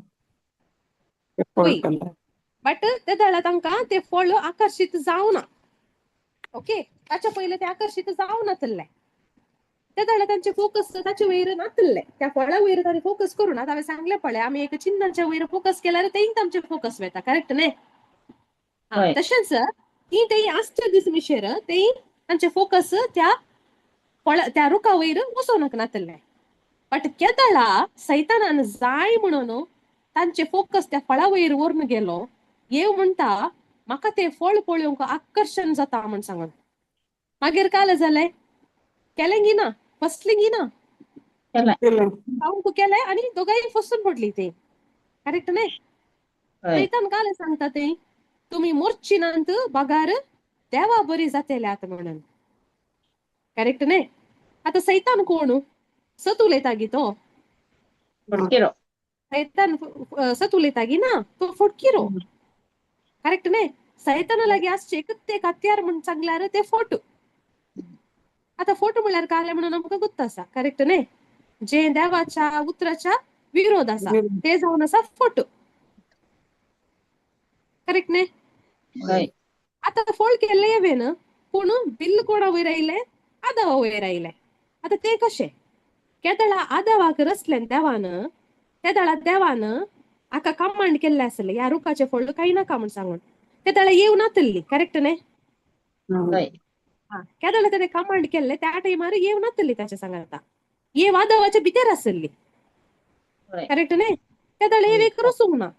बट तेदळा तांकां ते फळ आकर्शीत जावना. ओके, ताच्या पयलें ते आकर्शीत जावनातल्लें, तेदळा तांचे फोकस ताचे वयर नातल्लें, त्या फळा वयर तांणी फोकस करून. आतां हांवें सांगलें पळय, आमी एक चिन्नाच्या वयर फोकस केल्यार तेंय आमचें फोकस वता, करेक्ट न्ही? तशेंच ती तेय आसच्या दीस मिशेर तेय तांचे फोकस त्या फळ त्या रुखा वयर वचोनक नातल्लें. बट केदळा सैतानान जाय म्हणून तांचे फोकस त्या फळा वयर व्हरून गेलो. येव म्हणटा म्हाका तें फळ पळोवंक आकर्शण जाता म्हण सांगून. मागीर काल जालें, केलें गी ना, फसलें गी ना, खावंक केलें आनी दोगांय फसून पडली ती, करेक्ट न्ही? सैतान काल सांगता ते तुमी मोरची नात बगार देवा बरी जातेल्यात म्हणून, करेक्ट न्ही? आतां सैतान कोण? सत उलयता गी तो, सैतान सत उलयता गी ना, तो फटकिरो, करेक्ट न्ही? सैताना लागीं आसचे एकच एक हत्यार म्हूण सांगल्यार ते फोटो. आतां फोटो म्हणल्यार कालें म्हणून आमकां गोत्त आसा, करेक्ट न्ही? जे देवाच्या उतराच्या विरोध आसा ते जावन आसा फोटो, करेक्ट न्ही? आतां फळ केल्लें येवेन, पूण बिल्ल कोणा वयर आयलें? आदावा वयर आयलें. आतां तें कशें? केदळा आदावाक रचलें देवान, तेदळा देवान हाका कमांड केल्लें आसलें ह्या रुखाचें फळ कांय नाका म्हूण सांगून, तेदळा येव नातल्ली, करेक्ट न्ही? केदळा तेणें कमांड केल्लें त्या टायमार येव नातल्ली ताच्या सांगाता, येव आदावाच्या भितर आसली, करेक्ट न्ही? तेदळा येवेक रसूंक ना,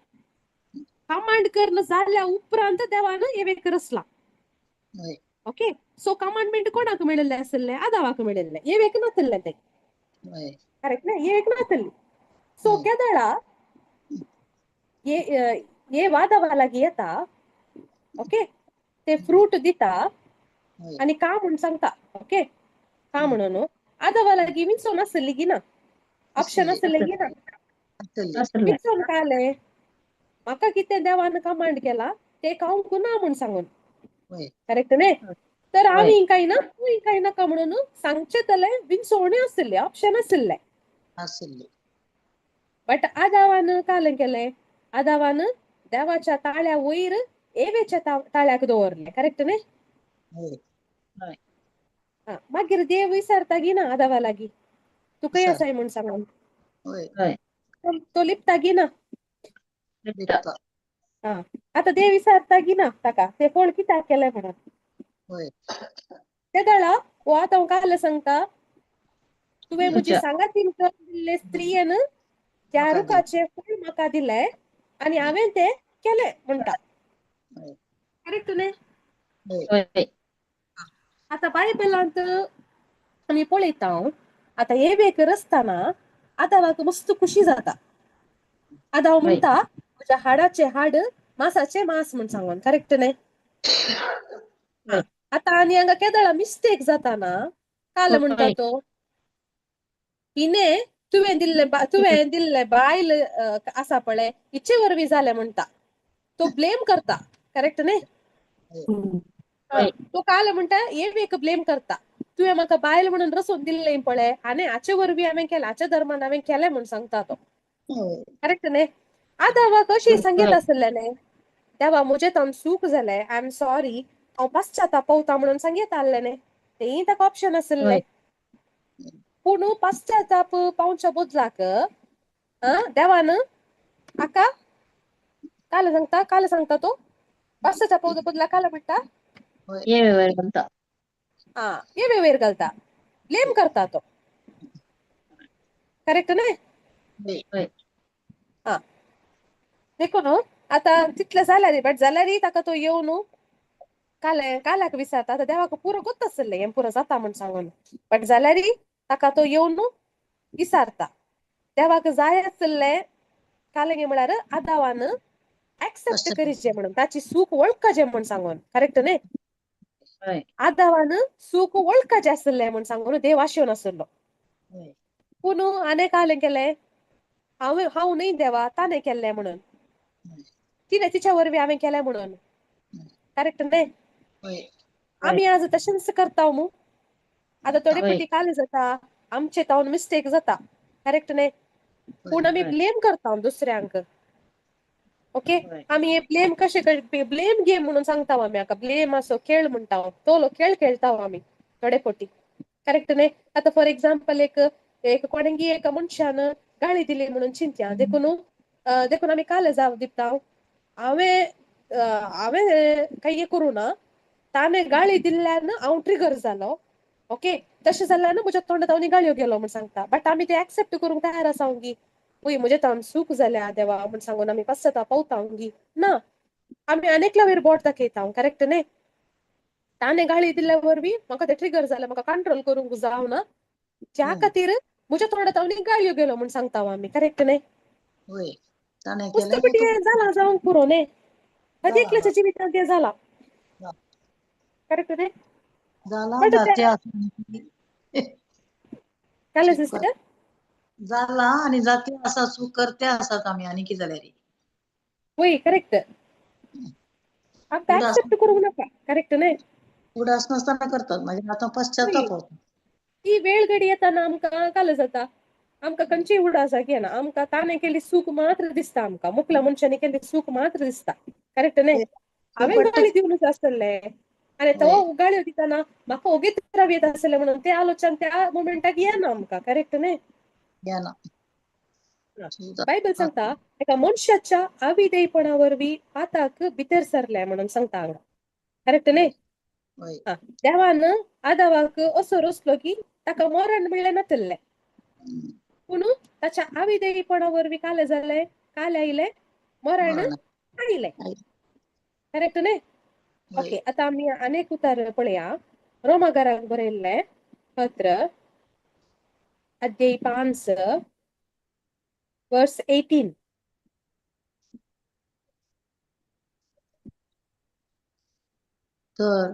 कमांड करून जाल्या उपरांत देवान येवेक रचला. ओके, सो कमांडमेंट कोणाक मेळिल्लें आसलें? आदावाक मेळिल्लें, येवेक नातल्लें तें, करेक्ट न्ही? येवेक नातल्ली. सो केदळा ये वादावा लागीं येता, ओके, ते फ्रूट दिता हय. आनी का म्हूण सांगता. ओके, का म्हणून आदावा लागीं विंचोन आसली की ना, ऑप्शन आसली. आसलें की ना? आसली. आसलें. विंचोन काले म्हाका कितें देवान कमांड केला ते खावंक ना म्हूण सांगून. हय. करेक्ट न्ही? तर हय. आमी काय ना तूं काय नाका म्हणून सांगचें जाल्यार विंचोवणी आसली, ऑप्शन आशिल्लें. आसली. बट आदावान कालें केलें, आदावान देवाच्या ताळ्या वयर एवेच्या ताळ्याक दवरलें. करेक्ट न्ही? हय. हय. आं, मागीर देव विचारता की ना आदावा लागीं, तूं खंय विचार. आसाय म्हूण सांगून. हय. हय. तो लिपता की ना? लिपता. लिपता. आं, आतां देव विचारता की ना ताका तें फळ कित्याक केलें म्हणून. हय. ते दळा हो आतां हांव काल सांगता, तुवें म्हजी तुज्या. सांगातीन करून दिल्ले स्त्रियेन त्या म्हाका दिलें. रुखाचें फळ म्हाका दिलें आनी हांवें तें केलें म्हणटा. हय. करेक्ट न्ही? हय. हय. आतां बायबलांत आमी पळयता, आतां एवेक रचतना आदावाक मस्त खुशी जाता. आदाव हय. म्हणटा म्हज्या हाडाचें हाड मासाचें मांस म्हूण सांगून. करेक्ट न्ही? हय. आतां आनी हांगा केदळा मिस्टेक जाता ना, काल म्हणटा हय. तो हिने तुवें दिल्लें तुवें दिल्लें बायल आसा पळय हिचे वरवीं जालें म्हणटा. तो ब्लेम करता. करेक्ट न्ही? हय. तो काल म्हणटा एवेक ब्लेम करता, तुवें म्हाका बायल म्हणून रचून दिल्लें पळय आनी हाचे वरवीं हांवें केलें, हाच्या धर्मान हांवें केलें म्हूण सांगता तो. हय. करेक्ट न्ही? आदावाक अशी सांगीत हय. आसलें न्ही, देवा म्हजें तावन चूक जालें, I am sorry, हांव पश्चाताप पावता म्हणून सांगीत आहलें न्ही, तेंय ताका ऑप्शन आसलें. हय. पूण पश्चाताप पावच्या बदलाक देवान हाका काल सांगता, काल सांगता तो पश्चाताप पावच्या बदलाक काल म्हणटा एवे वयर घालता. आं, एवे वयर घालता, ब्लेम करता तो. करेक्ट न्ही? हय. आं, देखून आतां तितलें जाल्यार बट जाल्यारय ताका तो येवन काल कालाक विचारता. आतां देवाक पुरो गोत आसलें हें पुरो जाता म्हूण सांगून, बट जाल्यारय ताका तो येवन विचारता. देवाक जाय आसलें कालगे म्हळ्यार आदावान एक्सेप्ट करीचें म्हणून, ताची चूक वळखाचें म्हूण सांगून. करेक्ट न्ही? हय. आदावान चूक वळखाचें आसलें म्हूण सांगून देव आशेवन आसलो. हय. पूण आनी कालें केलें, हांव हांव न्हय देवा, ताणें केल्लें म्हणून, तिणें तिच्या वरवीं हांवें केलें म्हणून. करेक्ट न्ही? हय. आमी आज तशेंच करता मू. आतां थोडे हय. फावटी काल जाता, आमचे तावन मिस्टेक जाता. करेक्ट न्ही? पूण आमी हय. ब्लेम करता दुसऱ्यांक. ओके, हय. आमी हे ब्लेम कशें ब्लेम गेम म्हणून सांगता आमी हाका, ब्लेम असो खेळ म्हणटा, तो खेळ खेळटा आमी थोडे फावटी. करेक्ट न्ही? आतां फॉर एग्जाम्पल एक एक कोणेंगी एका मनशान गाळी दिली म्हणून चिंतया, देखून देखून आमी काल जाव दिता, हांवें हांवें कांय करूं ना, ताणें गाळी दिल्ल्यान हांव ट्रिगर जालो. ओके, तशें जाल्यार म्हज्या तोंडांत हांव गाळयो गेलो म्हूण सांगता. बट आमी ते एक्सेप्ट करूंक तयार आसा गी, पळय म्हजे तावन चूक जाल्या देवा म्हूण सांगून आमी पश्चाताप पावता गी ना, आमी आनी वयर बोट दाखयता. करेक्ट न्ही? ताणें गाळी दिल्ल्या वरवीं म्हाका तें ट्रिगर जालें, म्हाका कंट्रोल करूंक जावना, त्या खातीर म्हज्या तोंडांत हांव गाळयो गेलो म्हूण सांगता आमी. करेक्ट न्ही? हय. ताणें पुस्तक केलें तें जालां जावंक पुरो न्ही, हर एकल्याच्या जिवितांत तें जालां. करेक्ट न्ही? जालां. बट जाती आसा काल सिस्टर जालां आनी जाती आसा, चूक करते आसात आमी आनी कितें जाल्यार. वय, करेक्ट. आमकां एक्सेप्ट करूंक नाका. करेक्ट न्ही? उडास नासतना करतात, मागीर आतां पश्चाताप होता. ती वेळ घडी येताना आमकां काल जाता, आमकां खंयची उडास घेना, आमकां ताणें केल्ली चूक मात्र दिसता, आमकां मुखल्या मनशांनी केल्ली चूक मात्र दिसता. करेक्ट न्ही? हांवें गाळी दिवनच आसलें आनी तो गाळयो दितना म्हाका ओगीच राव येत आसलें म्हणून ते आलोचन त्या मोमेंटाक येना आमकां. करेक्ट न्ही? येना. बायबल सांगता एका मनशाच्या अविधेयपणा वरवीं पाताक भितर सरलें म्हणून सांगता हांगा. करेक्ट न्ही? देवान आदावाक असो रचलो की ताका मरण म्हणलें नातल्लें, पूण ताच्या अविधेयपणा वरवीं कालें जालें, कालें आयलें, मरण आयलें. करेक्ट न्ही? ओके, आतां आमी आनेक उतार पळया. रोमागाराक बरयल्लें पत्र, अध्याय 5 वर्स 18. तर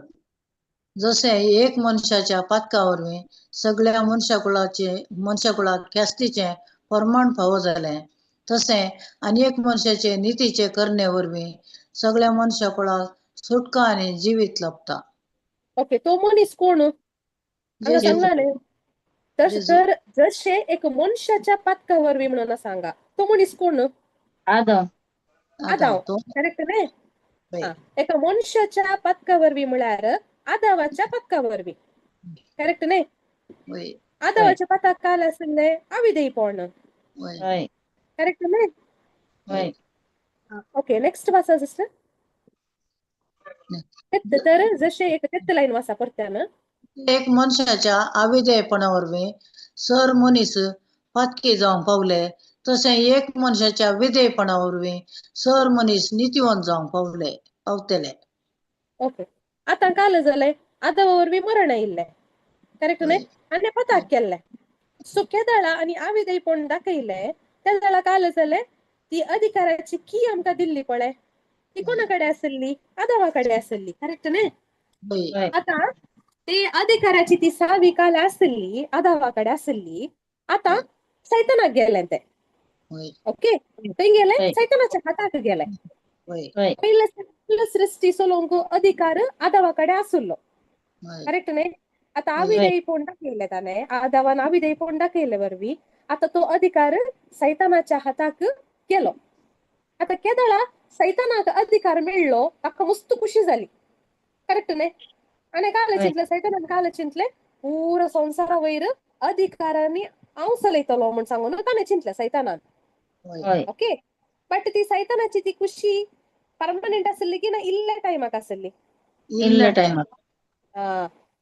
जशें एक मनशाच्या पातका वरवीं सगळ्या मनशाकुळाक ख्यास्तीचें प्रमाण फावो जालें, तशें आनी एक मनशाचे नितीचे करणे वरवीं सगळ्या मनशाकुळाक सुटका आनी जिवीत लाभता. ओके, तो मनीस कोण हांगा जेजू. सांगला न्ही? तर जेजू. तर जशें एक मनशाच्या पातका वरवीं म्हणून सांगा, तो मनीस कोण? आदम. आदाव. तो. करेक्ट न्ही? हय. एका मनशाच्या पातका वरवीं म्हळ्यार आदावाच्या पातका वरवीं, करेक्ट न्ही? हय. आदावाच्या पाताक काल आशिल्लें आविदेयपण. हय. हय. करेक्ट न्ही? हय. ओके, नेक्स्ट वाचा सिस्टर. तर जशें एक तेत्त लायन वाचा परत्यान. एक मनशाच्या आविदेयपणा वरवीं सर मनीस पातकी जावंक पावले, तशें एक मनशाच्या विधेयपणा वरवीं सर मनीस नितीवंत जावंक पावतले. ओके, आतां काल जालें आदावा वरवीं मरण आयिल्लें, करेक्ट न्ही? आनी पताक केल्लें. सो केदळा आनी आविदेयपण दाखयलें तेदळा काल जालें ती अधिकाराची की आमकां दिल्ली पळय, ती कोणा कडेन आशिल्ली? आदावा कडेन आशिल्ली, करेक्ट न्ही? हय. आतां ती अधिकाराची ती सावी काल आशिल्ली आदावा कडेन आशिल्ली, आतां सैतानाक गेलें तें. ओके, थंय गेलें सैतानाच्या हाताक गेलें. पयले सृश्टी चलोवंक अधिकार आदावा कडेन आशिल्लो, करेक्ट न्ही? आतां आविदेयपण दाखयलें ताणें, आदावान आविदेयपण दाखयले वरवीं आतां तो अधिकार सैतानाच्या हाताक गेलो. आतां केदळा सैतानाक अधिकार मेळ्ळो ताका मस्त खुशी जाली, करेक्ट न्ही? आनी काल चिंतलें सैतानान, काल चिंतलें पुरो संवसारा वयर अधिकारांनी हांव चलयतलो म्हूण सांगून ताणें चिंतलें सैतानान. ओके, बट ती सैतानाची ती खुशी परमनंट आशिल्ली की ना इल्ल्या टायमाक आशिल्ली? इल्ल्या टायमाक.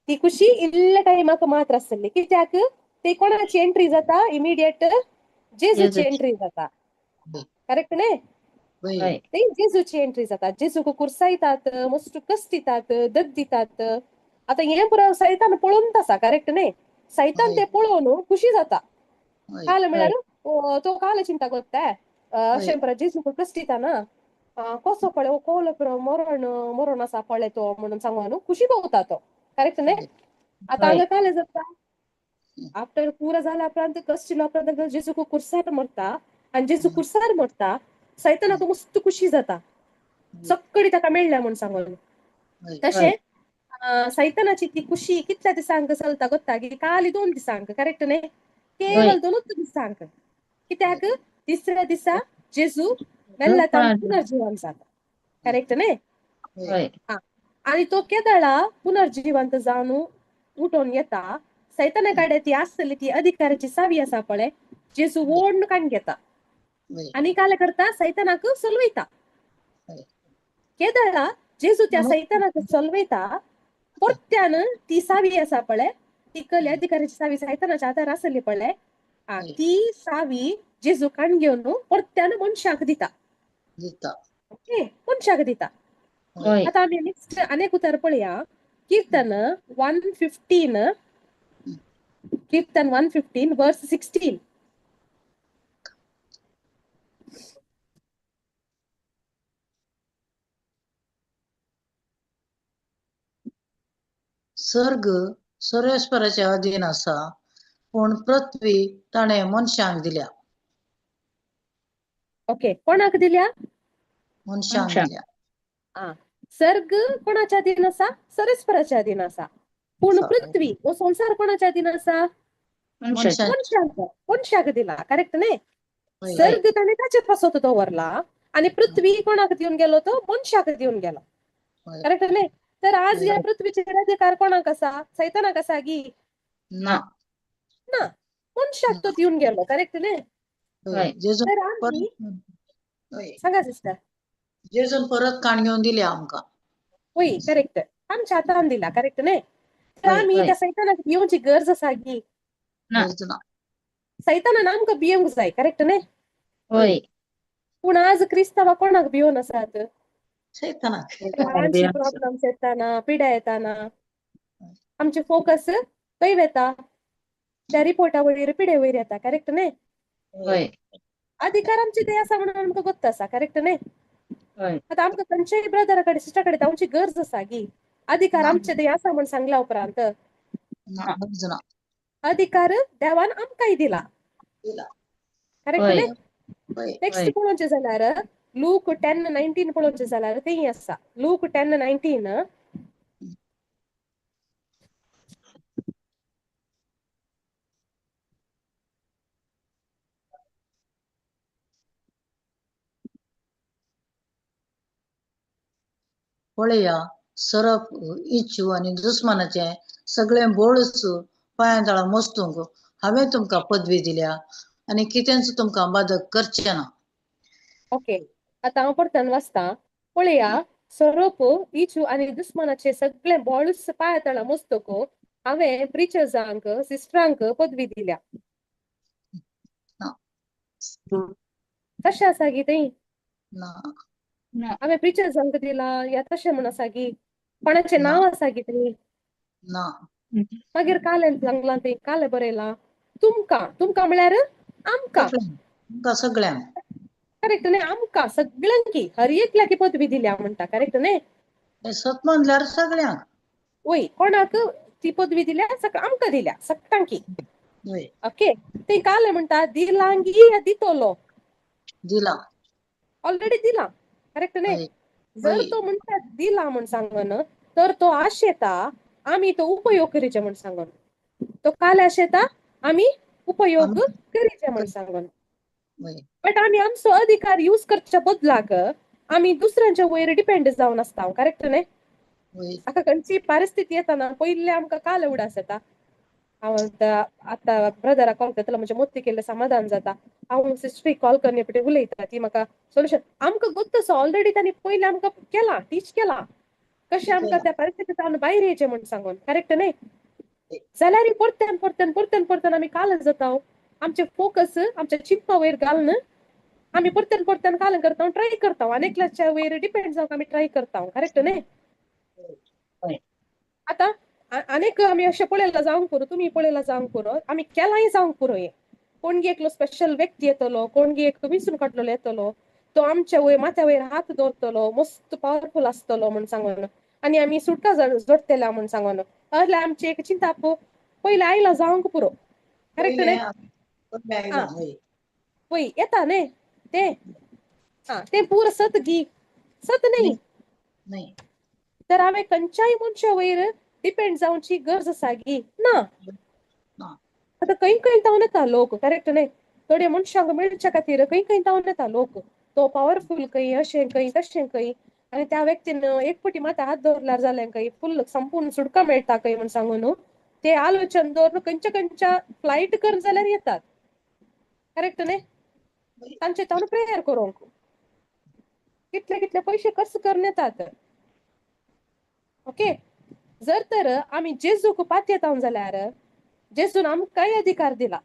ती खुशी इल्ल्या टायमाक मात्र आशिल्ली. कित्याक ती कोणाची एंट्री जाता? इमिडिएट जेजूची एंट्री जाता, करेक्ट न्ही? ती जेजूची एंट्री जाता. जेजूक कुर्सायतात, मस्त कश्ट दितात, दग दितात. आतां हें पुरो सैतान पळोवन आसा, करेक्ट न्ही? सैतान ते पळोवन खुशी जाता. काल म्हळ्यार तो काल चिंता करता अशें पुरो जेजूक कश्ट दिता ना, कसो पळय हो कोलो पुरो मरण मरण आसा पळय तो म्हणून सांगून खुशी भोवता तो, करेक्ट न्ही? आतां हांगा काल जाता आफ्टर पुरो जाल्या उपरांत कश्ट दिल्या उपरांत जेजूक कुर्सार मरता आनी जेजू कुर्सार मरता सैतानाक मस्त खुशी जाता, सगळी ताका मेळ्ळ्या म्हूण सांगून. तशें सैतानाची ती खुशी कितल्या दिसांक चलता गोत्ता की काली 2 दिसांक, करेक्ट न्ही? केवल 2 दिसांक. कित्याक तिसऱ्या दिसा जेजू मेल्ल्या तान पुनर्जिवन जाता, करेक्ट न्ही? आनी तो केदळा पुनर्जिवंत जावन उठोवन येता सैताना कडेन ती आसतली ती अधिकाराची सावी आसा पळय, जेजू ओडून काडून घेता आनी काल करता सैतानाक सलवयता. केदळा जेजू त्या सैतानाक सलवयता परत्यान ती सावी आसा पळय, ती कली अधिकाराची सावी सैतानाच्या आधार आसली पळय, ती सावी जेजू काडून घेवन परत्यान मनशाक दिता. ओके, मनशाक दिता. आतां आमी नेक्स्ट अनेक उतर पळया, कीर्तन 115, कीर्तन 115 वर्स 16. सर्ग सर्वेस्पराच्या अधीन आसा, पूण पृथ्वी ताणें मनशांक दिल्या. ओके, कोणाक दिल्या? मनशांक दिल्या. सर्ग कोणाच्या अधीन आसा? सर्वेस्पराच्या अधीन आसा. पूण पृथ्वी हो संवसार कोणाच्या अधीन आसा? मनशांक. मनशाक दिला, करेक्ट न्ही? सर्ग ताणें ताचे पासत दवरला आनी पृथ्वी कोणाक दिवन गेलो? तो मनशाक दिवन गेलो, करेक्ट न्ही? तर आज ह्या पृथ्वीचेर अधिकार कोणाक आसा? सैतानाक आसा गी? ना, ना, मनशाक तो दिवन गेलो, करेक्ट न्ही? तर आमी सांगा सिस्टर. जेजून परत काण घेवन दिल्या आमकां. वय, करेक्ट, आमच्या हातान दिला, करेक्ट न्ही? तर आमी त्या सैतानाक भिवची गरज आसा गी? ना, सैतानान आमकां भिवंक जाय, करेक्ट न्ही? पूण आज क्रिस्तांवा कोणाक भिवन आसात? सैतानाक. प्रॉब्लम्स येताना, पिडा येताना आमचे फोकस खंय वता? त्या रिपोर्टा वयर, पिडे वयर येता, करेक्ट न्ही? अधिकार आमचे ते आसा म्हणून आमकां गोत्त आसा, करेक्ट न्ही? आतां आमकां खंयच्याय ब्रदरा कडेन सिस्टरा कडेन धांवची गरज आसा गी? अधिकार ना. आमचे ते आसा म्हण सांगल्या उपरांत ना, गरज ना. अधिकार देवान आमकांय दिला. दिला. करेक्ट हय. न्ही? हय. नेक्स्ट हय. पळोवचें जाल्यार लूक 10:19 पळोवचें जाल्यार तेंय आसा. लूक 10:19. पळया, सरप, इच्छू आनी दुस्मानाचें सगळें बोळच पांयां तळा मस्तूंक हांवें तुमकां पदवी दिल्या आनी कितेंच तुमकां बादक करचें ना. ओके, आतां हांव परत्यान वाचता. पळया, सोरोप, इचू आनी दुस्मानाचे सगळे बळूच पांया तळा मोस्तको हांवें प्रिचर्सांक, सिस्टरांक पदवी दिल्या. ना. तशें आसा गी थंय? ना. ना. हांवें प्रिचर्सांक दिला या तशें म्हण आसा गी? कोणाचें ना. नांव आसा गी थंय? ना. मागीर कालें सांगलां थंय, कालें बरयलां तुमकां. तुमकां म्हळ्यार आमकां. सगळ्यांक, तुमकां सगळ्यांक. करेक्ट न्ही? आमकां सगळ्यांकी, हर एकल्याकी पदवी दिल्या म्हणटा. करेक्ट न्ही? हें सत म्हणल्यार सगळ्यांक. वय, कोणाक ती पदवी दिल्या? आमकां दिल्या सगळ्यांकी. हय. ओके, ते कालें म्हणटा दिलांगी या दितलो? दिला. ऑलरेडी दिला. करेक्ट न्ही? हय. जर हय. तो म्हणटा दिला म्हण सांगन तर तो आशेता आमी तो उपयोग करीचे म्हण सांगन. तो काल आशेता आमी उपयोग करीचे म्हण सांगन. हय. बट आमी आमचो अधिकार यूज करच्या बदलाक आमी दुसऱ्यांच्या वयर डिपेंड जावन आसता. करेक्ट न्ही? हय. आतां खंयची परिस्थिती येताना पयले आमकां काल उडास येता. हांव आतां ब्रदराक कॉल करतलो, म्हजें मोती केल्लें समाधान जाता. हांव सिस्टरीक कॉल करने पटी उलयता, ती म्हाका सोल्युशन आमकां गोत्त आसा. ऑलरेडी तांणी पयलीं आमकां केलां, टीच केलां कशें आमकां त्या परिस्थितींत भायर येयचें म्हण सांगून. करेक्ट न्ही? जाल्यार परत्यान परत्यान परत्यान परत्यान आमी काल जाता. आमचें फोकस आमच्या चिंतपा वयर घालून आमी परत्यान परत्यान काल करता, ट्राय करता. आनी एकल्याच्या वयर डिपेंड जावंक आमी ट्राय करता. करेक्ट न्ही? हय. आतां आनीक आमी अशें पळयलां जावंक पुरो, तुमी पळयलां जावंक पुरो, आमी केलांय जावंक पुरो. हें कोणगी एकलो स्पेशल व्यक्ती येतलो, कोणगी एक विंचून काडलेलो येतलो, तो आमच्या वयर माथ्या वयर हात दवरतलो, मस्त पावरफूल आसतलो म्हण सांगून आनी आमी सुटका जोडटले म्हण सांगून असलें आमचें एक चिंताप पयलें आयलां जावंक पुरो. करेक्ट न्ही? पयलें आयलां. हय. पळय येता न्ही तें. आं, तें पूर सत गी? सत न्ही. न्ही. तर हांवें खंयच्याय मनशा वयर डिपेंड जावची गरज आसा गी? ना. ना. आतां खंय खंय तावन येता लोक. करेक्ट न्ही? थोडे मनशांक मेळच्या खातीर खंय खंय तावन येता लोक. तो पावरफूल खंय, अशें खंय, तशें खंय, आनी त्या व्यक्तीन एक पटी माथ्यार हात दवरल्यार जालें खंय, फुल्ल संपूर्ण सुटका मेळटा खंय म्हण सांगून ते आलोचन दवरून खंयच्या खंयच्या फ्लायट कर जाल्यार येतात. करेक्ट न्ही? तांचे तावन प्रेयर करूंक कितले कितले पयशे खर्च करून येतात. ओके, जर तर आमी जेजूक पातयेता जाल्यार जेजून आमकांय अधिकार दिला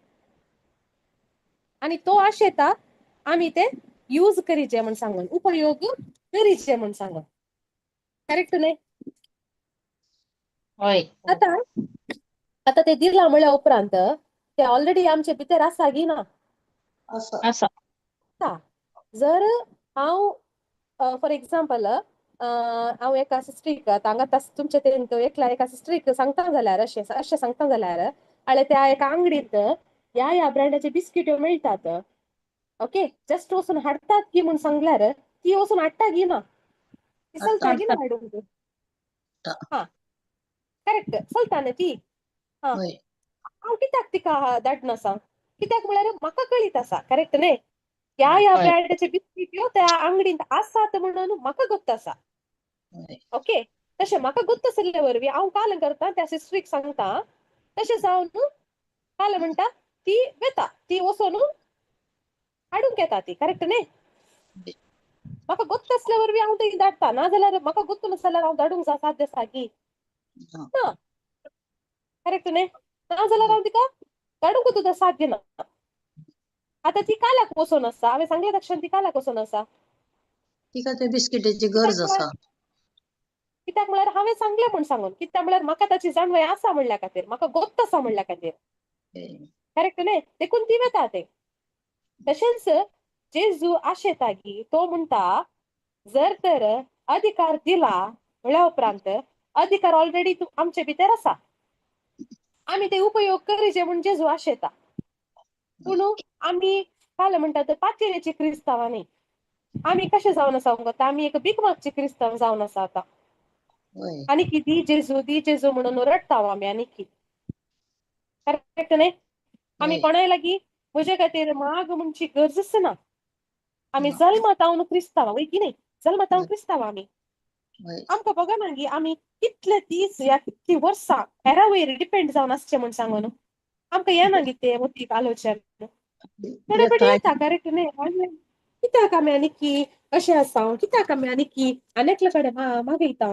आनी तो आशेता आमी ते यूज करीचे म्हण सांगून, उपयोग करीचे म्हण सांगून. करेक्ट न्ही? हय. आतां आतां ते दिला म्हळ्या उपरांत ते ऑलरेडी आमचे भितर आसा गी ना? आसा. आसा. आसा. जर हांव फॉर एक्झाम्पल हांव एका सिस्टरीक आतां हांगा तुमचे तेन एकल्या एका सिस्टरीक सांगता जाल्यार, अशें अशें सांगता जाल्यार, आळे त्या एका आंगडींत ह्या ह्या ब्रँडाचे बिस्किट्यो मेळटात, ओके, जस्ट वचून हाडटात की म्हूण सांगल्यार ती वचून हाडटा गी ना? ती चलता गी ना हाडूंक? हा, करेक्ट, चलता न्ही ती. हा, हय. हांव कित्याक तिका धाडना आसा? कित्याक म्हळ्यार म्हाका कळीत आसा. करेक्ट न्ही? ह्या ह्या हय. ब्रँडाचे बिस्किट्यो त्या आंगडींत आसात म्हणून म्हाका गोत्त आसा. हय. ओके, तशें म्हाका गोत्त आशिल्ले वरवीं हांव काल करता, त्या सिस्टरीक सांगता. तशें जावन काल म्हणटा ती वेता, ती वचून हाडूंक येता ती. करेक्ट न्ही? म्हाका गोत्त आसल्या वरवीं हांव ती धाडटा, नाजाल्यार म्हाका गोत्त नासल्यार हांव धाडूंक साध्य आसा गी? ना. ना. करेक्ट न्ही? नाजाल्यार हांव तिका धाडूंक सुद्दां साध्य ना. आतां ती काल्याक वचून आसा, हांवें सांगलें तक्षण ती काल्याक वचून आसा. तिका त्या बिस्किटेची गरज आसा. कित्याक म्हळ्यार हांवें सांगलें म्हूण सांगून. कित्याक म्हळ्यार म्हाका ताची जाणवाय आसा म्हणल्या खातीर, म्हाका गोत्त आसा म्हणल्या खातीर. करेक्ट न्ही? देखून ती वेता ते. तशेंच जेजू आशेता गी तो म्हणटा जर तर अधिकार दिला म्हळ्या उपरांत अधिकार ऑलरेडी आमचे भितर आसा, आमी ते उपयोग करीचे म्हूण जेजू आशेता. पूण आमी काल म्हणटात पातयेची क्रिस्तांवां न्ही, आमी कशें जावन आसा गो, आमी एक भीक मागची क्रिस्तांव जावन आसा आतां. आनी की दी जेजू दी जेजू म्हणून रडटा आमी. आनी की करेक्ट न्ही? आमी कोणाय लागीं म्हजे खातीर माग म्हणची गरजच ना. आमी जल्मतावन क्रिस्तांव वय की न्ही? जल्मतावन क्रिस्तांव आमी. आमकां बघा की आमी कितले दीस या कितली वर्सां हेरा वयर डिपेंड जावन आसचें म्हूण सांगू न्हू, आमकां येना गे तें मतीक आलोचन थोडे फावटी येता. करेक्ट न्ही? कित्याक आमी आनी की अशें आसा, कित्याक आमी आनी की आनी एकल्या कडेन मागयता,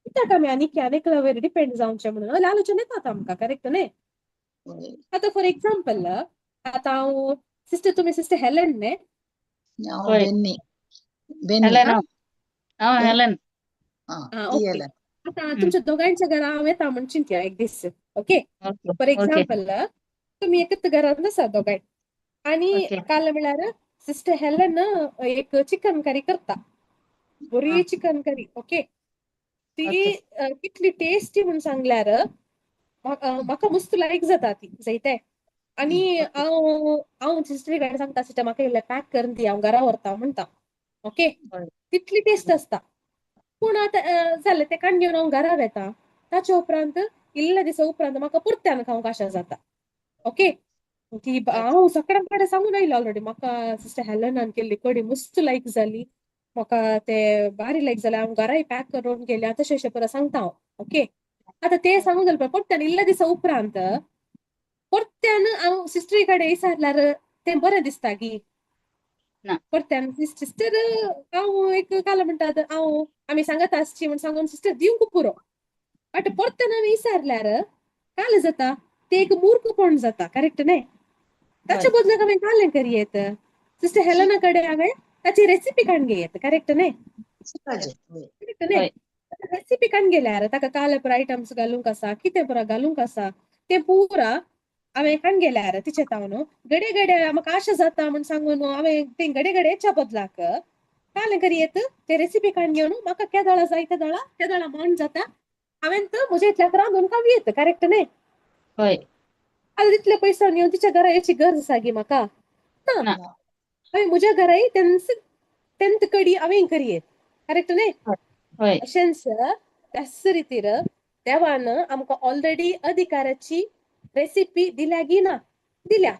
कित्याक आमी आनी की आनी एकल्या वयर डिपेंड जावचें म्हणून आलोचन येतात आमकां. करेक्ट न्ही? आतां फॉर एग्जाम्पल, आतां हांव सिस्टर, तुमी सिस्टर हेलन न्ही? हांव बेन्नी. बेन्नी. हेलन. हांव हेलन. ओके, आतां तुमच्या दोगांयच्या घरा हांव येता म्हूण चिंतया एक दीस. ओके, फॉर एग्जाम्पल तुमी एकच घरांत आसा दोगांय आनी काल म्हळ्यार सिस्टर हेलन एक चिकन करी करता, बरी चिकन करी. ओके, ती कितली टेस्टी म्हूण सांगल्यार म्हाका मस्त लायक जाता ती जायते. आनी हांव हांव सिस्टरी कडेन सांगता, सिस्टर म्हाका इल्लें पॅक करून दी, हांव घरा व्हरता म्हणटा. ओके, तितली टेस्ट आसता. पूण आतां जालें तें काडून घेवन हांव घरा वेता, ताचे उपरांत इल्ल्या दिसा उपरांत म्हाका परत्यान खावंक आशा जाता. ओके, ती हांव सगळ्यां कडेन सांगून आयलें ऑलरेडी, म्हाका सिस्टर हेलनान केल्ली कडी मस्त लायक जाली, म्हाका ते बारी लायक जालें, हांव घराय पॅक करून गेलें, तशें अशें परत सांगता हांव. ओके, आतां तें सांगून जालें, परत्यान इल्ल्या दिसा उपरांत परत्यान हांव सिस्टरी कडेन विचारल्यार तें बरें दिसता की परत्यान सिस्टर हांव एक काल म्हणटात हांव आमी सांगत आसची म्हूण सांगून सिस्टर दिवंक पुरो, बट परत्यान हांवें विचारल्यार काल जाता ते एक मूर्खपण जाता. करेक्ट न्ही? ताच्या बदलाक हांवें कालें करयेत, सिस्टर हेलना कडेन हांवें ताची रेसिपी काडून घेयत. करेक्ट न्ही? करेक्ट न्ही? रेसिपी काडून गेल्यार ताका काल पुरो आयटम्स घालूंक आसा, कितें पुरो घालूंक आसा तें पुरा हांवें काडून गेल्यार तिचे तावन घडये घडये म्हाका आशा जाता म्हूण सांगून हांवें तें घडये घडये हेच्या बदलाक कालें करयेत, ते रेसिपी काडून घेवन म्हाका केदळा जाय तेदळा केदळा मन जाता हांवें तर म्हज्या इतल्याक रांदून खावयेत. करेक्ट न्ही? आतां तितले पयसो घेवन तिच्या घरा येची गरज आसा गी म्हाका? ना. हांवें म्हज्या घराय तेंच तेंत कडी हांवें करयेत. करेक्ट न्ही? अशेंच त्याच रितीर देवान आमकां ऑलरेडी अधिकाराची रेसिपी दिल्या गी ना? दिल्या.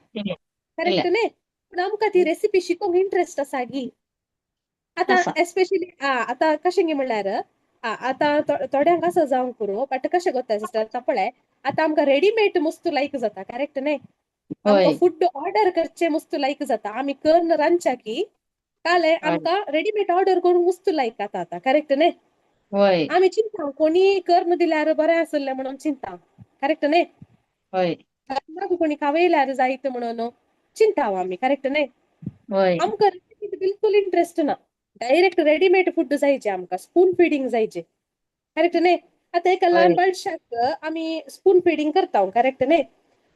करेक्ट न्ही? पूण आमकां ती रेसिपी शिकोंक इंट्रस्ट आसा गी? आतां एस्पेशली आतां कशें गी म्हणल्यार आतां थोड्यांक आसा जावंक पुरो, बट कशें कोत्ता सिस्टर आतां पळय, आतां आमकां रेडीमेड वस्तू लायक जाता. करेक्ट न्ही? आमकां फूड ऑर्डर करचें वस्तू लायक जाता, आमी करन रांदच्या की काले आमकां रेडीमेड ऑर्डर करून वस्तू लायक जाता आतां. करेक्ट न्ही? आमी चिंता कोणी करन दिल्यार बरें आसलें म्हणून चिंता. करेक्ट न्ही? कोणी खावयल्यार जायत म्हणून चिंता आमी. करेक्ट न्ही? आमकां रेसिपीत बिलकुल इंट्रस्ट ना, डायरेक्ट रेडीमेड फूड जायचे आमकां, स्पून फिडिंग जायचे. करेक्ट न्ही? आतां एका ल्हान बाळशाक आमी स्पून फिडिंग करता. करेक्ट न्ही?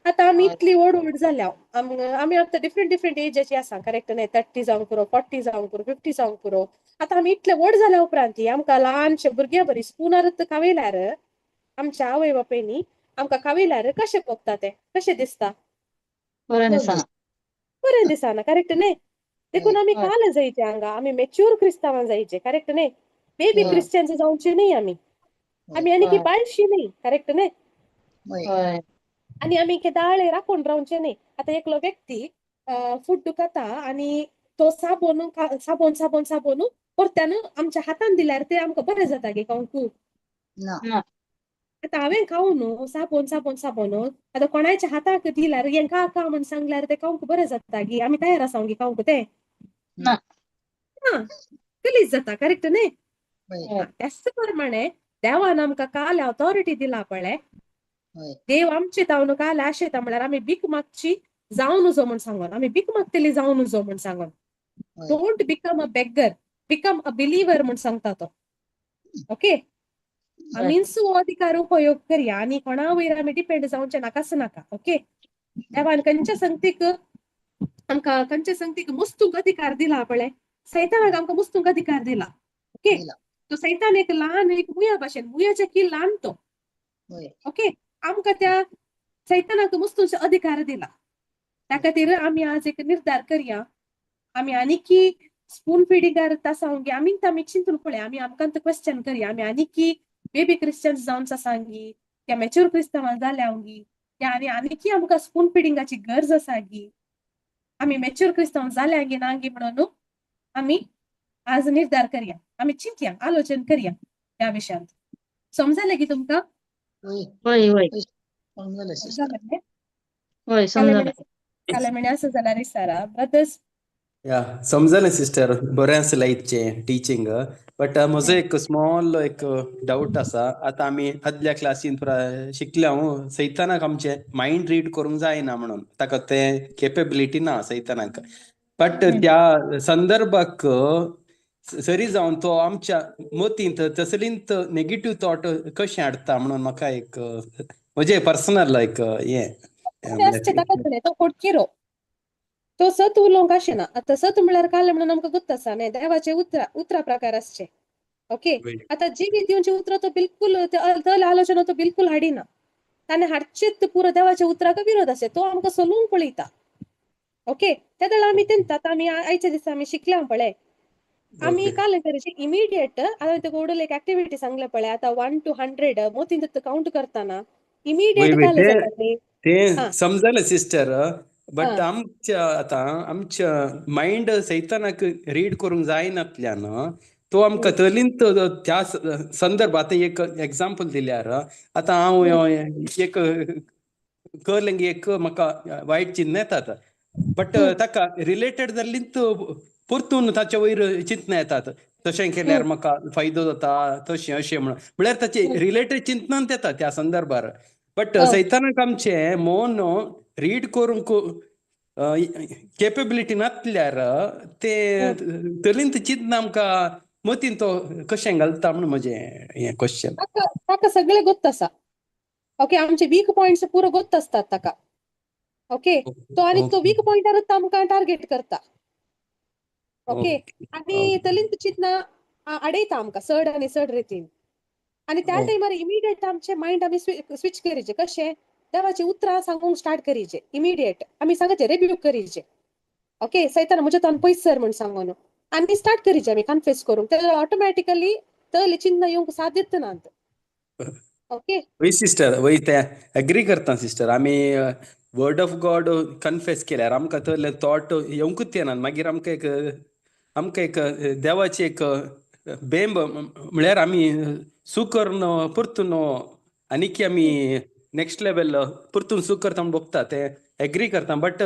आतां आमी इतली व्हड व्हड जाल्या, आमी आतां डिफरंट डिफरंट एजाची आसा. करेक्ट न्ही? 30 जावंक पुरो, 40 जावंक पुरो, 50 जावंक पुरो. आतां आमी इतले व्हड जाल्या उपरांत आमकां ल्हानशे भुरग्यां बरी स्पुनारच खावयल्यार आमच्या आवय बापायनी आमकां खावयल्यार कशें भोगता तें, कशें दिसता? बरें दिसना. बरें दिसना. करेक्ट न्ही? देखून आमी काल जायचे हांगा, आमी मॅच्युअर क्रिस्तांवां जायचे. करेक्ट न्ही? बेबी क्रिश्चन्स जावचे न्ही आमी, आमी आनी की बाळशी न्ही. करेक्ट न्ही? आनी आमी केदाळे राखून रावचे न्ही. आतां एकलो व्यक्ती फूड खाता आनी तो साबोन साबोन साबोन साबोन परत्यान आमच्या हातान दिल्यार ते आमकां बरें जाता गे खावंक? ना. आतां हांवें खावूं न्हू साबोन साबोन साबोन, आतां कोणायच्या हाताक दिल्यार हें खा खा म्हूण सांगल्यार तें खावंक बरें जाता गी? आमी तयार आसा गी खावंक तें? ना. ना, गलीज जाता. करेक्ट न्ही? त्याच प्रमाणे देवान आमकां काल ऑथॉरिटी दिला पळय, देव आमचे तावन काल आशेता म्हळ्यार आमी भीक मागची जावं नजो म्हूण सांगोन, आमी भीक मागतली जावं नजो म्हूण सांगोन. Don't become a beggar, become a believer म्हूण सांगता तो. ओके, आमीच हो अधिकार उपयोग करया आनी कोणा वयर आमी डिपेंड जावचें नाकाच नाका. ओके, देवान खंयच्या संगतीक आमकां खंयच्या संगतीक मुस्तूंक अधिकार दिला पळय, सैतानाक आमकां मुस्तूंक अधिकार दिला. ओके, तो सैतान एक ल्हान एक मुया भाशेन, मुयाच्या की ल्हान तो. वय. ओके, आमकां त्या सैतानाक मस्तूच अधिकार दिला. त्या खातीर आमी आज एक निर्धार करया, आमी आनीकी स्पून फिडिंगार आसांगी, आमी आमी चिंतून पळय, आमी आमकां क्वेश्चन करया, आमी आनीकी बेबी क्रिश्चन्स जावन आसांगी या मॅच्युअर क्रिस्तांवां जाल्यांगी, या आनी आनीकी आमकां स्पून फिडिंगाची गरज आसागी, आमी मॅच्युअर क्रिस्तांव जाल्यांगी नागी म्हणून आमी आज निर्धार करया, आमी चिंतया, आलोचन करया ह्या विशयांत. समजलें की तुमकां? वय. वय वय. समजलें सिस्टर. समजलें? वय, समजलें. कालेमणे आसा जाल्यार विचारा ब्रदर्स. या, समजलें सिस्टर, बरें आसलें आयचें टिचींग, बट म्हजो एक स्मॉल एक डावट आसा. आतां आमी आदल्या क्लासीन पुरा शिकले हांव, सैतानाक आमचें मायंड रीड करूंक जायना म्हणून, ताका तें केपेबिलिटी ना सैतानाक. बट त्या संदर्भाक सरी जावन तो आमच्या मतींत तसलींत नेगेटीव थॉट कशें हाडटा म्हणून म्हाका एक म्हजें पर्सनल एक हें. आसचें ताका कडेन तो फोटकिरो, तो सत उलोवंक आशिना. आतां सत म्हळ्यार काल म्हणून आमकां गुत्त आसा न्ही, देवाचे उतरा उतरा प्रकार आसचे. ओके, आतां जिवीत दिवचे उतरां तो बिलकुल तल आलोचना तो बिलकुल हाडिना, ताणें हाडचेच पुरो देवाच्या उतराक विरोध आसचे, तो आमकां सोलून पळयता. ओके, त्या वेळार आमी तेंता आतां आमी आयच्या दिसा आमी शिकल्या पळय, आमी काल तरेचे इमिडिएट आतां ते गोडूल एक एक्टिविटी सांगले पळय, आतां 1 to 100 मोतीन काउंट करतना इमिडिएट काल जाता न्ही. ते समजलें सिस्टर, बट आमच्या आतां आमच्या मायंड सैतानाक रीड करूंक जायनातल्यान तो आमकां तलींत त्या संदर्भात एक एग्जाम्पल दिल्यार, आतां हांव एक करलें एक म्हाका वायट चिंतन येतात, बट ताका रिलेटेड जाल्लींत परतून ताचे वयर चिंतना येतात, तशें केल्यार म्हाका फायदो जाता तशें अशें म्हणून, म्हळ्यार ताचे रिलेटेड चिंतनांत येता त्या संदर्भार. बट सैतानाक आमचें मन रीड करूंक केपेबिलिटी नासल्यार ते तलींत चिंतना आमकां मतीन तो कशें घालता म्हणून म्हजें हें क्वेश्चन. ताका सगळें गोत्त आसा. ओके, आमचे वीक पॉयंट्स पुरो गोत्त आसतात ताका. ओके, तो आनी तो वीक पॉयंटारूच आमकां टार्गेट करता. ओके, आनी तलींत चिंतना आडयता आमकां चड आनी चड रितीन, आनी त्या टायमार इमिडिएट आमचे मायंड आमी स्विच करीचे, कशें देवाची उतरां सांगूंक स्टार्ट करीचे, इमिडिएट आमी सांगचे, रिब्यूक करीचे. ओके, सैतान म्हज्या तोंड पयस सर म्हूण सांगून आनी स्टार्ट करीचे आमी कन्फेस करूंक, तेन्ना ऑटोमॅटिकली तली चिंतना येवंक साध्यत नात. ओके वय सिस्टर, वय तें एग्री करता सिस्टर. आमी वर्ड ऑफ गॉड कन्फेस केल्यार आमकां तसले थॉट येवंकूच येना, मागीर आमकां एक देवाची एक बेंब म्हळ्यार आमी सू करून परतून आनीक आमी नेक्स्ट लेवल परतून सू करता म्हूण बगता, तें एग्री करता. बट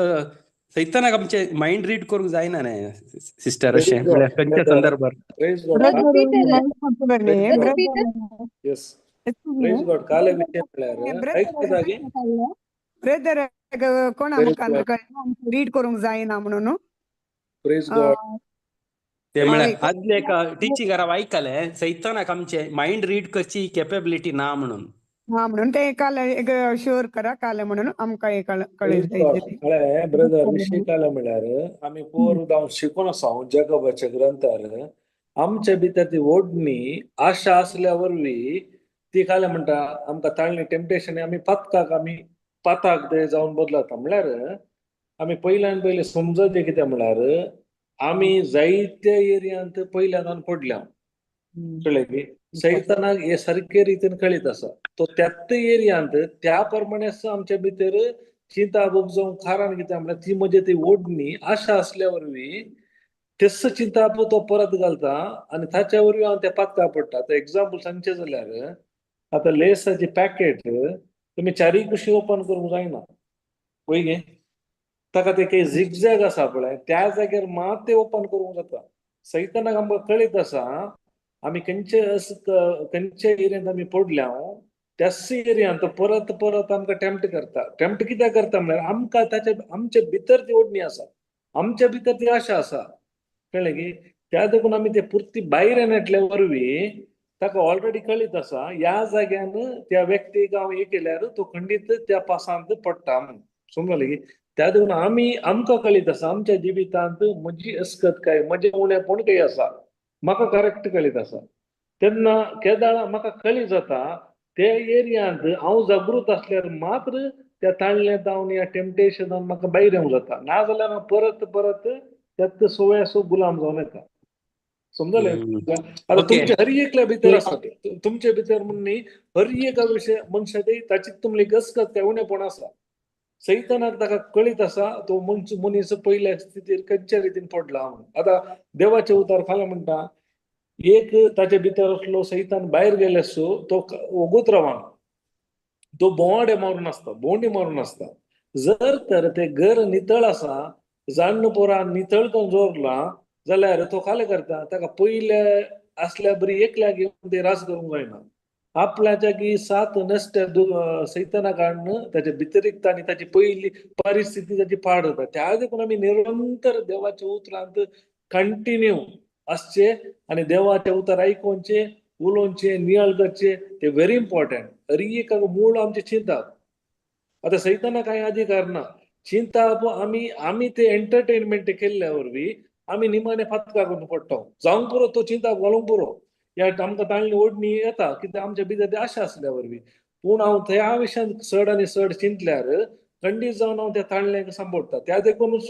सैतानाक आमचें मायंड रीड करूंक जायना न्ही सिस्टर, अशें म्हळ्यार खंयच्या संदर्भार. ब्रदर कोणा मुखार रीड करूंक जायना म्हणून ते म्हळ्यार आदले एका टिचिंग हांव आयकलें, सैतानाक आमचें मायंड रीड करची केपेबिलिटी ना म्हणून. हा, म्हणून ते काल एक शुअर करा काल म्हणून आमकां एक कळ्ळें. ब्रदर विशय काल म्हळ्यार आमी पोर जावन शिकून आसा जगबाच्या ग्रंथार, आमच्या भितर ती ओडणी आशा आसल्या वरवीं ती काल म्हणटा आमकां ताळणी टेम्पटेशन आमी पातकाक आमी पाताक ते जावन बदलता. म्हळ्यार आमी पयल्यान पयलें समजत कितें म्हळ्यार आमी जायत्या एरियांत पयल्यान पडल्या, कळ्ळें की सैतानाक हे सारके रितीन कळीत आसा, तो त्याच एरियांत त्या प्रमाणेच आमच्या भितर चिंता उपजोवंक कारण कितें म्हळ्यार ती म्हजी ती ओडणी आशा आसल्या वरवीं तेच चिंता तो परत घालता आनी ताच्या वरवीं हांव त्या पातका पडटा. आतां एग्जाम्पल सांगचें जाल्यार आतां लेसाचें पॅकेट तुमी चारीय कुशी ओपन करूंक जायना, पळय गे ताका ते काही झिगझॅग आसा पळय त्या जाग्यार मात ते ओपन करूंक जाता. सैतानाक आमकां कळीत आसा आमी खंयचे खंयच्या एरियांत आमी पडल्या त्याच एरियांत तो परत परत आमकां टेम्प्ट करता. टेम्प्ट कित्याक करता म्हळ्यार आमकां ताच्या आमच्या भितर ती ओडणी आसा, आमच्या भितर ती आशा आसा, कळ्ळें की त्या देखून आमी ते पुरती भायर येण्यातल्या वरवीं ताका ऑलरेडी कळीत आसा ह्या जाग्यान त्या व्यक्तीक हांव हे केल्यार तो खंडीत त्या पासांत पडटा म्हणून, समजलें की त्या देखून आमी आमकां कळीत आसा आमच्या जिवितांत म्हजी अस्कत काय म्हजें उणेपण खंय आसा म्हाका करेक्ट कळीत आसा. तेन्ना केदाळा म्हाका कळी जाता ते एरियांत हांव जागृत आसल्यार मात्र त्या ताणल्या जावन या टेम्पटेशनान म्हाका भायर येवंक जाता, नाजाल्यार हांव परत परत त्यात सवयासो गुलाम जावन येता. समजलें? आतां तुमचे हर एकल्या भितर आसा, तुमचे भितर म्हण न्ही, हर एका विशय मनशाची ताची तुमली गसगत काय उणेपण आसा. सैतानाक ताका कळीत आसा तो मनीस पयल्या स्थितीर खंयच्या रितीन पडला म्हणून. आतां देवाचे उतार खाला म्हणटा एक ताचे भितर आसलो सैतान भायर गेले आसो तो ओगोत रावना, तो भोंवाडे मारून आसता, भोंवडी मारून आसता. जर तर ते घर नितळ आसा, जाण्ण पोरान नितळ करून दवरला जाल्यार तो खालें करता, ताका पयले आसल्या बरी एकल्याक घेवन ते रास करूंक जायना. आपल्याच्या की सात नश्ट सैताना काडून ताचे भितरीकता आनी ताची पयली परिस्थिती ताची पाड जाता. त्या देखून आमी निरंतर देवाच्या उतरांत कंटिन्यू आसचे आनी देवाचे उतर आयकोवचे, उलोवचे, नियाळ करचे, ते व्हेरी इम्पॉर्टंट. हर एक मूळ आमचे चिंताप. आतां सैताना कांय अधिकार ना, चिंताप आमी आमी ते एंटरटेनमेंट केल्ल्या वरवीं आमी निमाणे फातका करून पडटा. जावंक पुरो तो चिंताप घालूंक पुरो, ह्या आमकां ताणली ओडणी येता कित्याक आमच्या भितर ते आशा आसल्या वरवीं. पूण हांव त्या विशयान चड आनी चड चिंतल्यार खंडीत जावन हांव त्या ताणल्यांक सांबोडटा. त्या देखूनच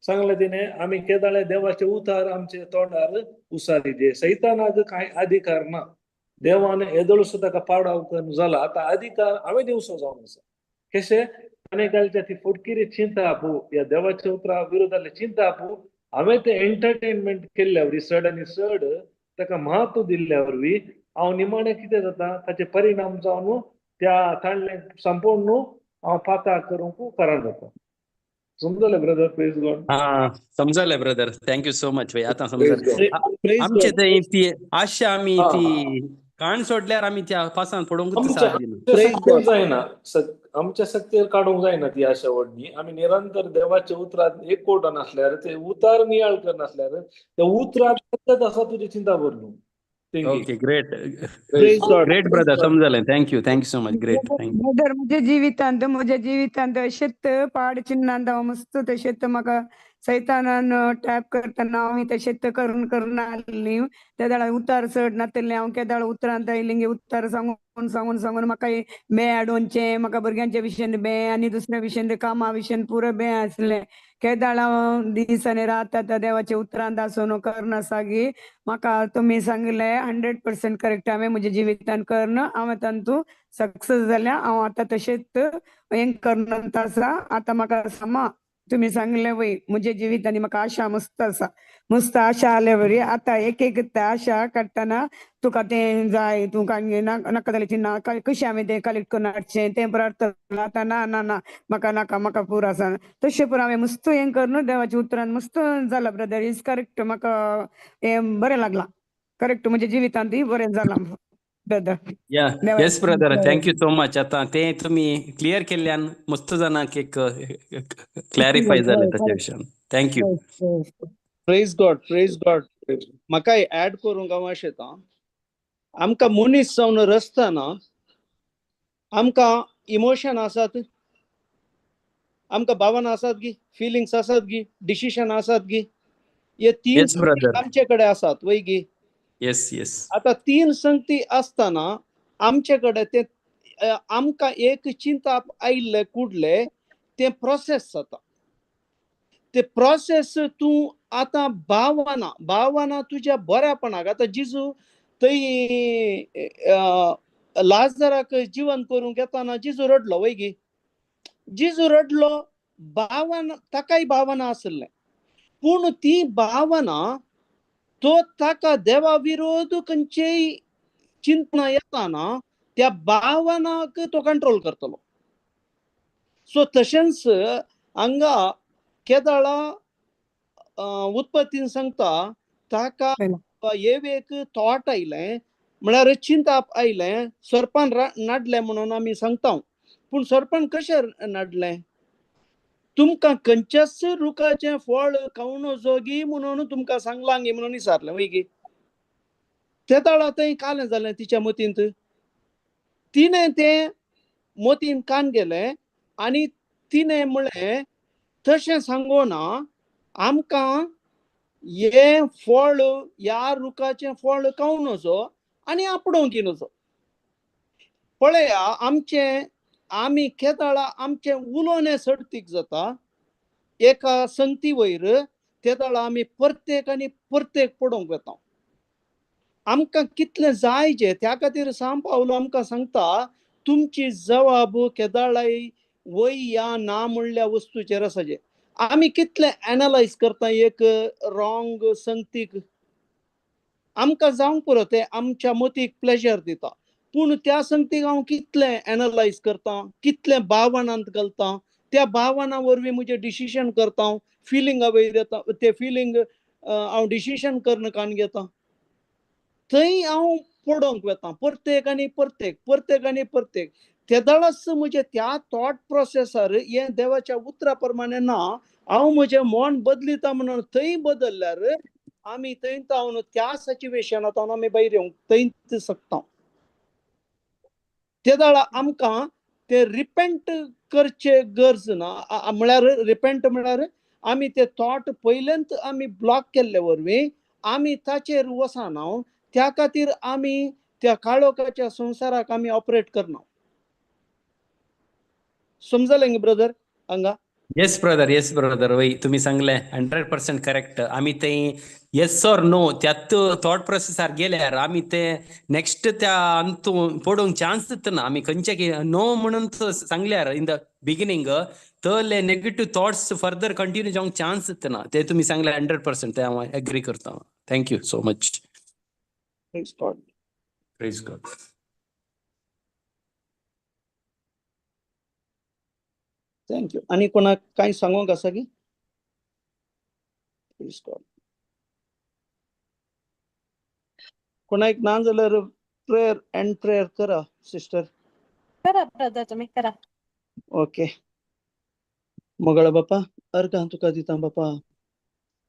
सांगलें तिणें आमी केदाळे देवाचे उतार आमचे तोंडार उसारी. सैतानाक कांय अधिकार ना, देवान येदोळसो ताका पाडाव करून जाला. आतां अधिकार हांवें दिवचो जावन आसा. कशें ताणें घालच्या ती फटकिरी चिंताप, ह्या देवाच्या उतरा विरोधातलें चिंताप हांवें तें एंटरटेनमेंट केल्ल्या वरवीं चड आनी चड ताका म्हत्व दिल्ल्या वरवीं हांव निमाणें कितें जाता ताचे परिणाम जावन त्या ताणलें संपूर्ण हांव पाता करूंक कारण जाता. समजलें ब्रदर? Praise God. हा, समजलें brother, thank you so much. आतां समजलें. आमचे थंय ती आशा आमी ती काण सोडल्यार आमी त्या पासान पडोवंकूच जायना, आमच्या शक्तीर काडूंक जायना ती आशा ओडणी. आमी निरंतर देवाच्या उतरांत एकवट नासल्यार, ते उतार नियाळ करनासल्यार त्या उतरांत आसा तुजी चिंता भरलू. Okay, great great brother, समजलें. Thank you, thank you so much. Great, thank you brother. म्हज्या जिवितांत अशेंच पाड चिन्नांत हांव मस्त तशेंच म्हाका सैतानान टॅप करतना हांव तशेंच करून करून आसली. त्या वेळार उतार चड नासलें, हांव केदाळ उतरांत आयलें उतार सांगून सांगून सांगून म्हाका बे हाडोवचें, म्हाका भुरग्यांच्या विशयान बे आनी दुसऱ्या विशयान कामा विशयान पुरो बे आसलें. केदाळ हांव दीस आनी रात आतां देवाच्या उतरांत आसून करनासागी म्हाका तुमी सांगलें 100% करेक्ट. हांवें म्हज्या जिवितान करून हांव तातूंत सक्सेस जाल्या. हांव आतां तशेंच हें करनात आसा. आतां म्हाका समा तुमी सांगलें वय म्हज्या जिवितांनी म्हाका आशा मस्त आसा, मस्त आशा आल्या बरी. आतां एक एक आशा काडटना तुका तें जाय, तूं काय नाका जाल्यार चिन्ना कशें हांवें तें कलेक्ट करून हाडचें तें प्रार्थना आतां ना ना ना म्हाका नाका, म्हाका पुरो आसा. तशें पुरो हांवें मस्त हें करून देवाच्या उतरान मस्त जाला ब्रदर. Is correct, म्हाका हें बरें लागलां. करेक्ट, म्हज्या जिवितांतूय बरें जालां brother. Yes brother, thank you so much. आतां तें तुमी क्लियर केल्ल्यान मस्त जाणांक एक क्लॅरिफाय जालें ताच्या विशयान. Thank you. Praise God, praise God. म्हाका ऍड करूंक हांव आशेतां, आमकां मनीस जावन रचतना आमकां इमोशन आसात, आमकां भावना आसात गी, फिलिंग्स आसात गी, डिसिशन आसात गी, हे तीन आमचे कडेन आसात वय गी. Yes yes. आतां तीन संगती आसतना आमचे कडेन ते आमकां एक चिंताप आयिल्ले कुडले तें प्रोसेस जाता. ते प्रोसेस तूं आतां भावना भावना तुज्या बऱ्यापणाक. आतां जिजू थंय लाजराक जिवन करूंक येताना जिजू रडलो वय गी. जिजू रडलो, भावना ताकाय भावना आसलें, पूण ती भावना तो ताका देवा विरोध खंयचेय चिंतना येताना त्या भावनाक तो कंट्रोल करतलो. सो तशेंच हांगा केदाळा उत्पत्तीन सांगता ताका एक थॉट आयलें, म्हळ्यार चिंताप आयलें, सरपान नाडलें म्हणून आमी सांगता. पूण सरपान कशें नाडलें? तुमकां खंयच्याच रुखाचें फळ खावूं जोगी म्हणून तुमकां सांगलां गी म्हणून विचारलें वय गी. ते ताळा थंय कालें जालें तिच्या मतींत, तिणें तें मतीन कान गेलें आनी तिणें म्हणलें तशें सांगो ना, आमकां हें फळ ह्या रुखाचें फळ खावूं नजो, आनी आपडोवंक नजो. पळया आमचें आमी केदाळा आमचें उलोवणें सडतीक जाता एका संगती वयर, तेदाळा आमी प्रत्येक आनी प्रत्येक पडोवंक वता. आमकां कितलें जाय जे त्या खातीर सांव पावलो आमकां सांगता तुमची जवाब केदाळाय वय या ना म्हणल्या वस्तूचेर आसा जे. आमी कितलें एनलायज करता एक रॉंग संगतीक, आमकां जावंक पुरो तें आमच्या मतीक प्लेजर दिता, पूण त्या संगतीक हांव कितलें एनलायज करता, कितलें भावनांत घालता, त्या भावना वरवीं म्हजें डिसिजन करता, फिलिंगा वयर येता ते फिलींग हांव डिसिजन करून कान घेता, थंय हांव पडोवंक वता प्रत्येक आनी प्रत्येक, प्रत्येक आनी प्रत्येक. तेदाळाच म्हजें त्या थॉट प्रोसेसर हें देवाच्या उतरा प्रमाणे ना, हांव म्हजें मन बदलिता म्हणून थंय बदलल्यार आमी थंय तावन त्या सिच्युएशनांत आमी भायर येवंक थंयच शकता. तेदाळा आमकां ते रिपेंट करचे गरज ना, म्हळ्यार रिपेंट म्हळ्यार आमी ते थॉट पयल्यांत आमी ब्लॉक केल्ले वरवीं आमी ताचेर वचना, त्या खातीर आमी त्या काळोखाच्या संवसाराक आमी ऑपरेट करना. समजलें ब्रदर हांगा? येस ब्रदर, येस ब्रदर, वय तुमी सांगलें 100% करेक्ट. आमी ते येस ऑर नो त्यात थॉट प्रोसेसार गेल्यार आमी ते नेक्स्ट त्या अंतू पडूंक चान्स दितना. आमी खंयचे नो म्हणून सांगल्यार इन the beginning तले नेगेटीव थॉट्स फर्दर कंटिन्यू जावंक चान्स दितना. ते तुमी सांगले 100% ते हांव एग्री करता. Thank you so much. Praise God. Praise God. Thank you. आनी कोणाक कांय सांगूंक आसा की? Praise God. कोणाक ना जाल्यार प्रेयर एंड प्रेयर करा सिस्टर. करा ब्रदर, तुमी करा. ओके. मोगाळ बापा, अर्गां तुका दिता बापा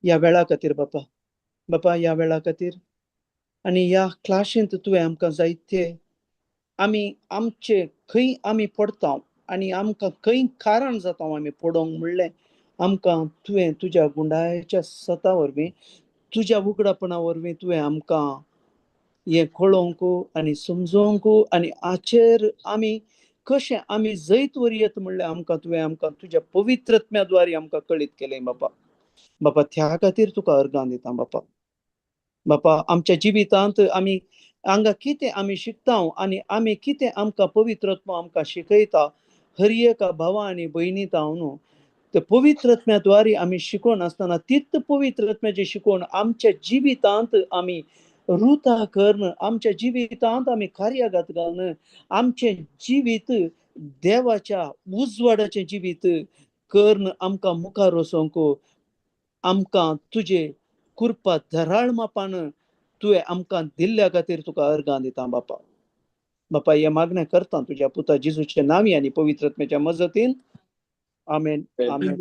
ह्या वेळा खातीर बापा, बापा ह्या वेळा खातीर आनी ह्या क्लासींत तुवें आमकां जायते आमी आमचे खंय आमी पडता आनी आमकां खंय कारण जाता आमी पडोवंक म्हणलें आमकां तुवें तुज्या गुंडायाच्या सता वरवीं तुज्या उगडापणा वरवीं तुवें आमकां हें कळोवंक आनी समजोवंक आनी हाचेर आमी कशें आमी जैत वरयत म्हणलें आमकां तुवें आमकां तुज्या पवित्रत्म्या द्वारे आमकां कळीत केलें बापा. बापा त्या खातीर तुका अर्गां दिता बापा. बापा आमच्या जिवितांत आमी हांगा कितें आमी शिकता आनी आमी कितें आमकां पवित्रत्व आमकां शिकयता हर एका भावा आनी भयणी तावन ते पवित्रत्म्या द्वारे आमी शिकोवन आसतना तीच पवित्रत्म्याची शिकवण आमच्या जिवितांत आमी रुता करून आमच्या जिवितांत आमी कार्यागत घालून आमचें जिवीत देवाच्या उजवाडाचें जिवीत करून आमकां मुखार वचोंक आमकां तुजे कृपा धराळ मापान तुवें आमकां दिल्ल्या खातीर तुका अर्गां दिता बापा. बापा हें मागणें करता तुज्या पुता जेजूच्या नांवी आनी पवित्रत्म्याच्या मजतीन. आमेन, आमेन.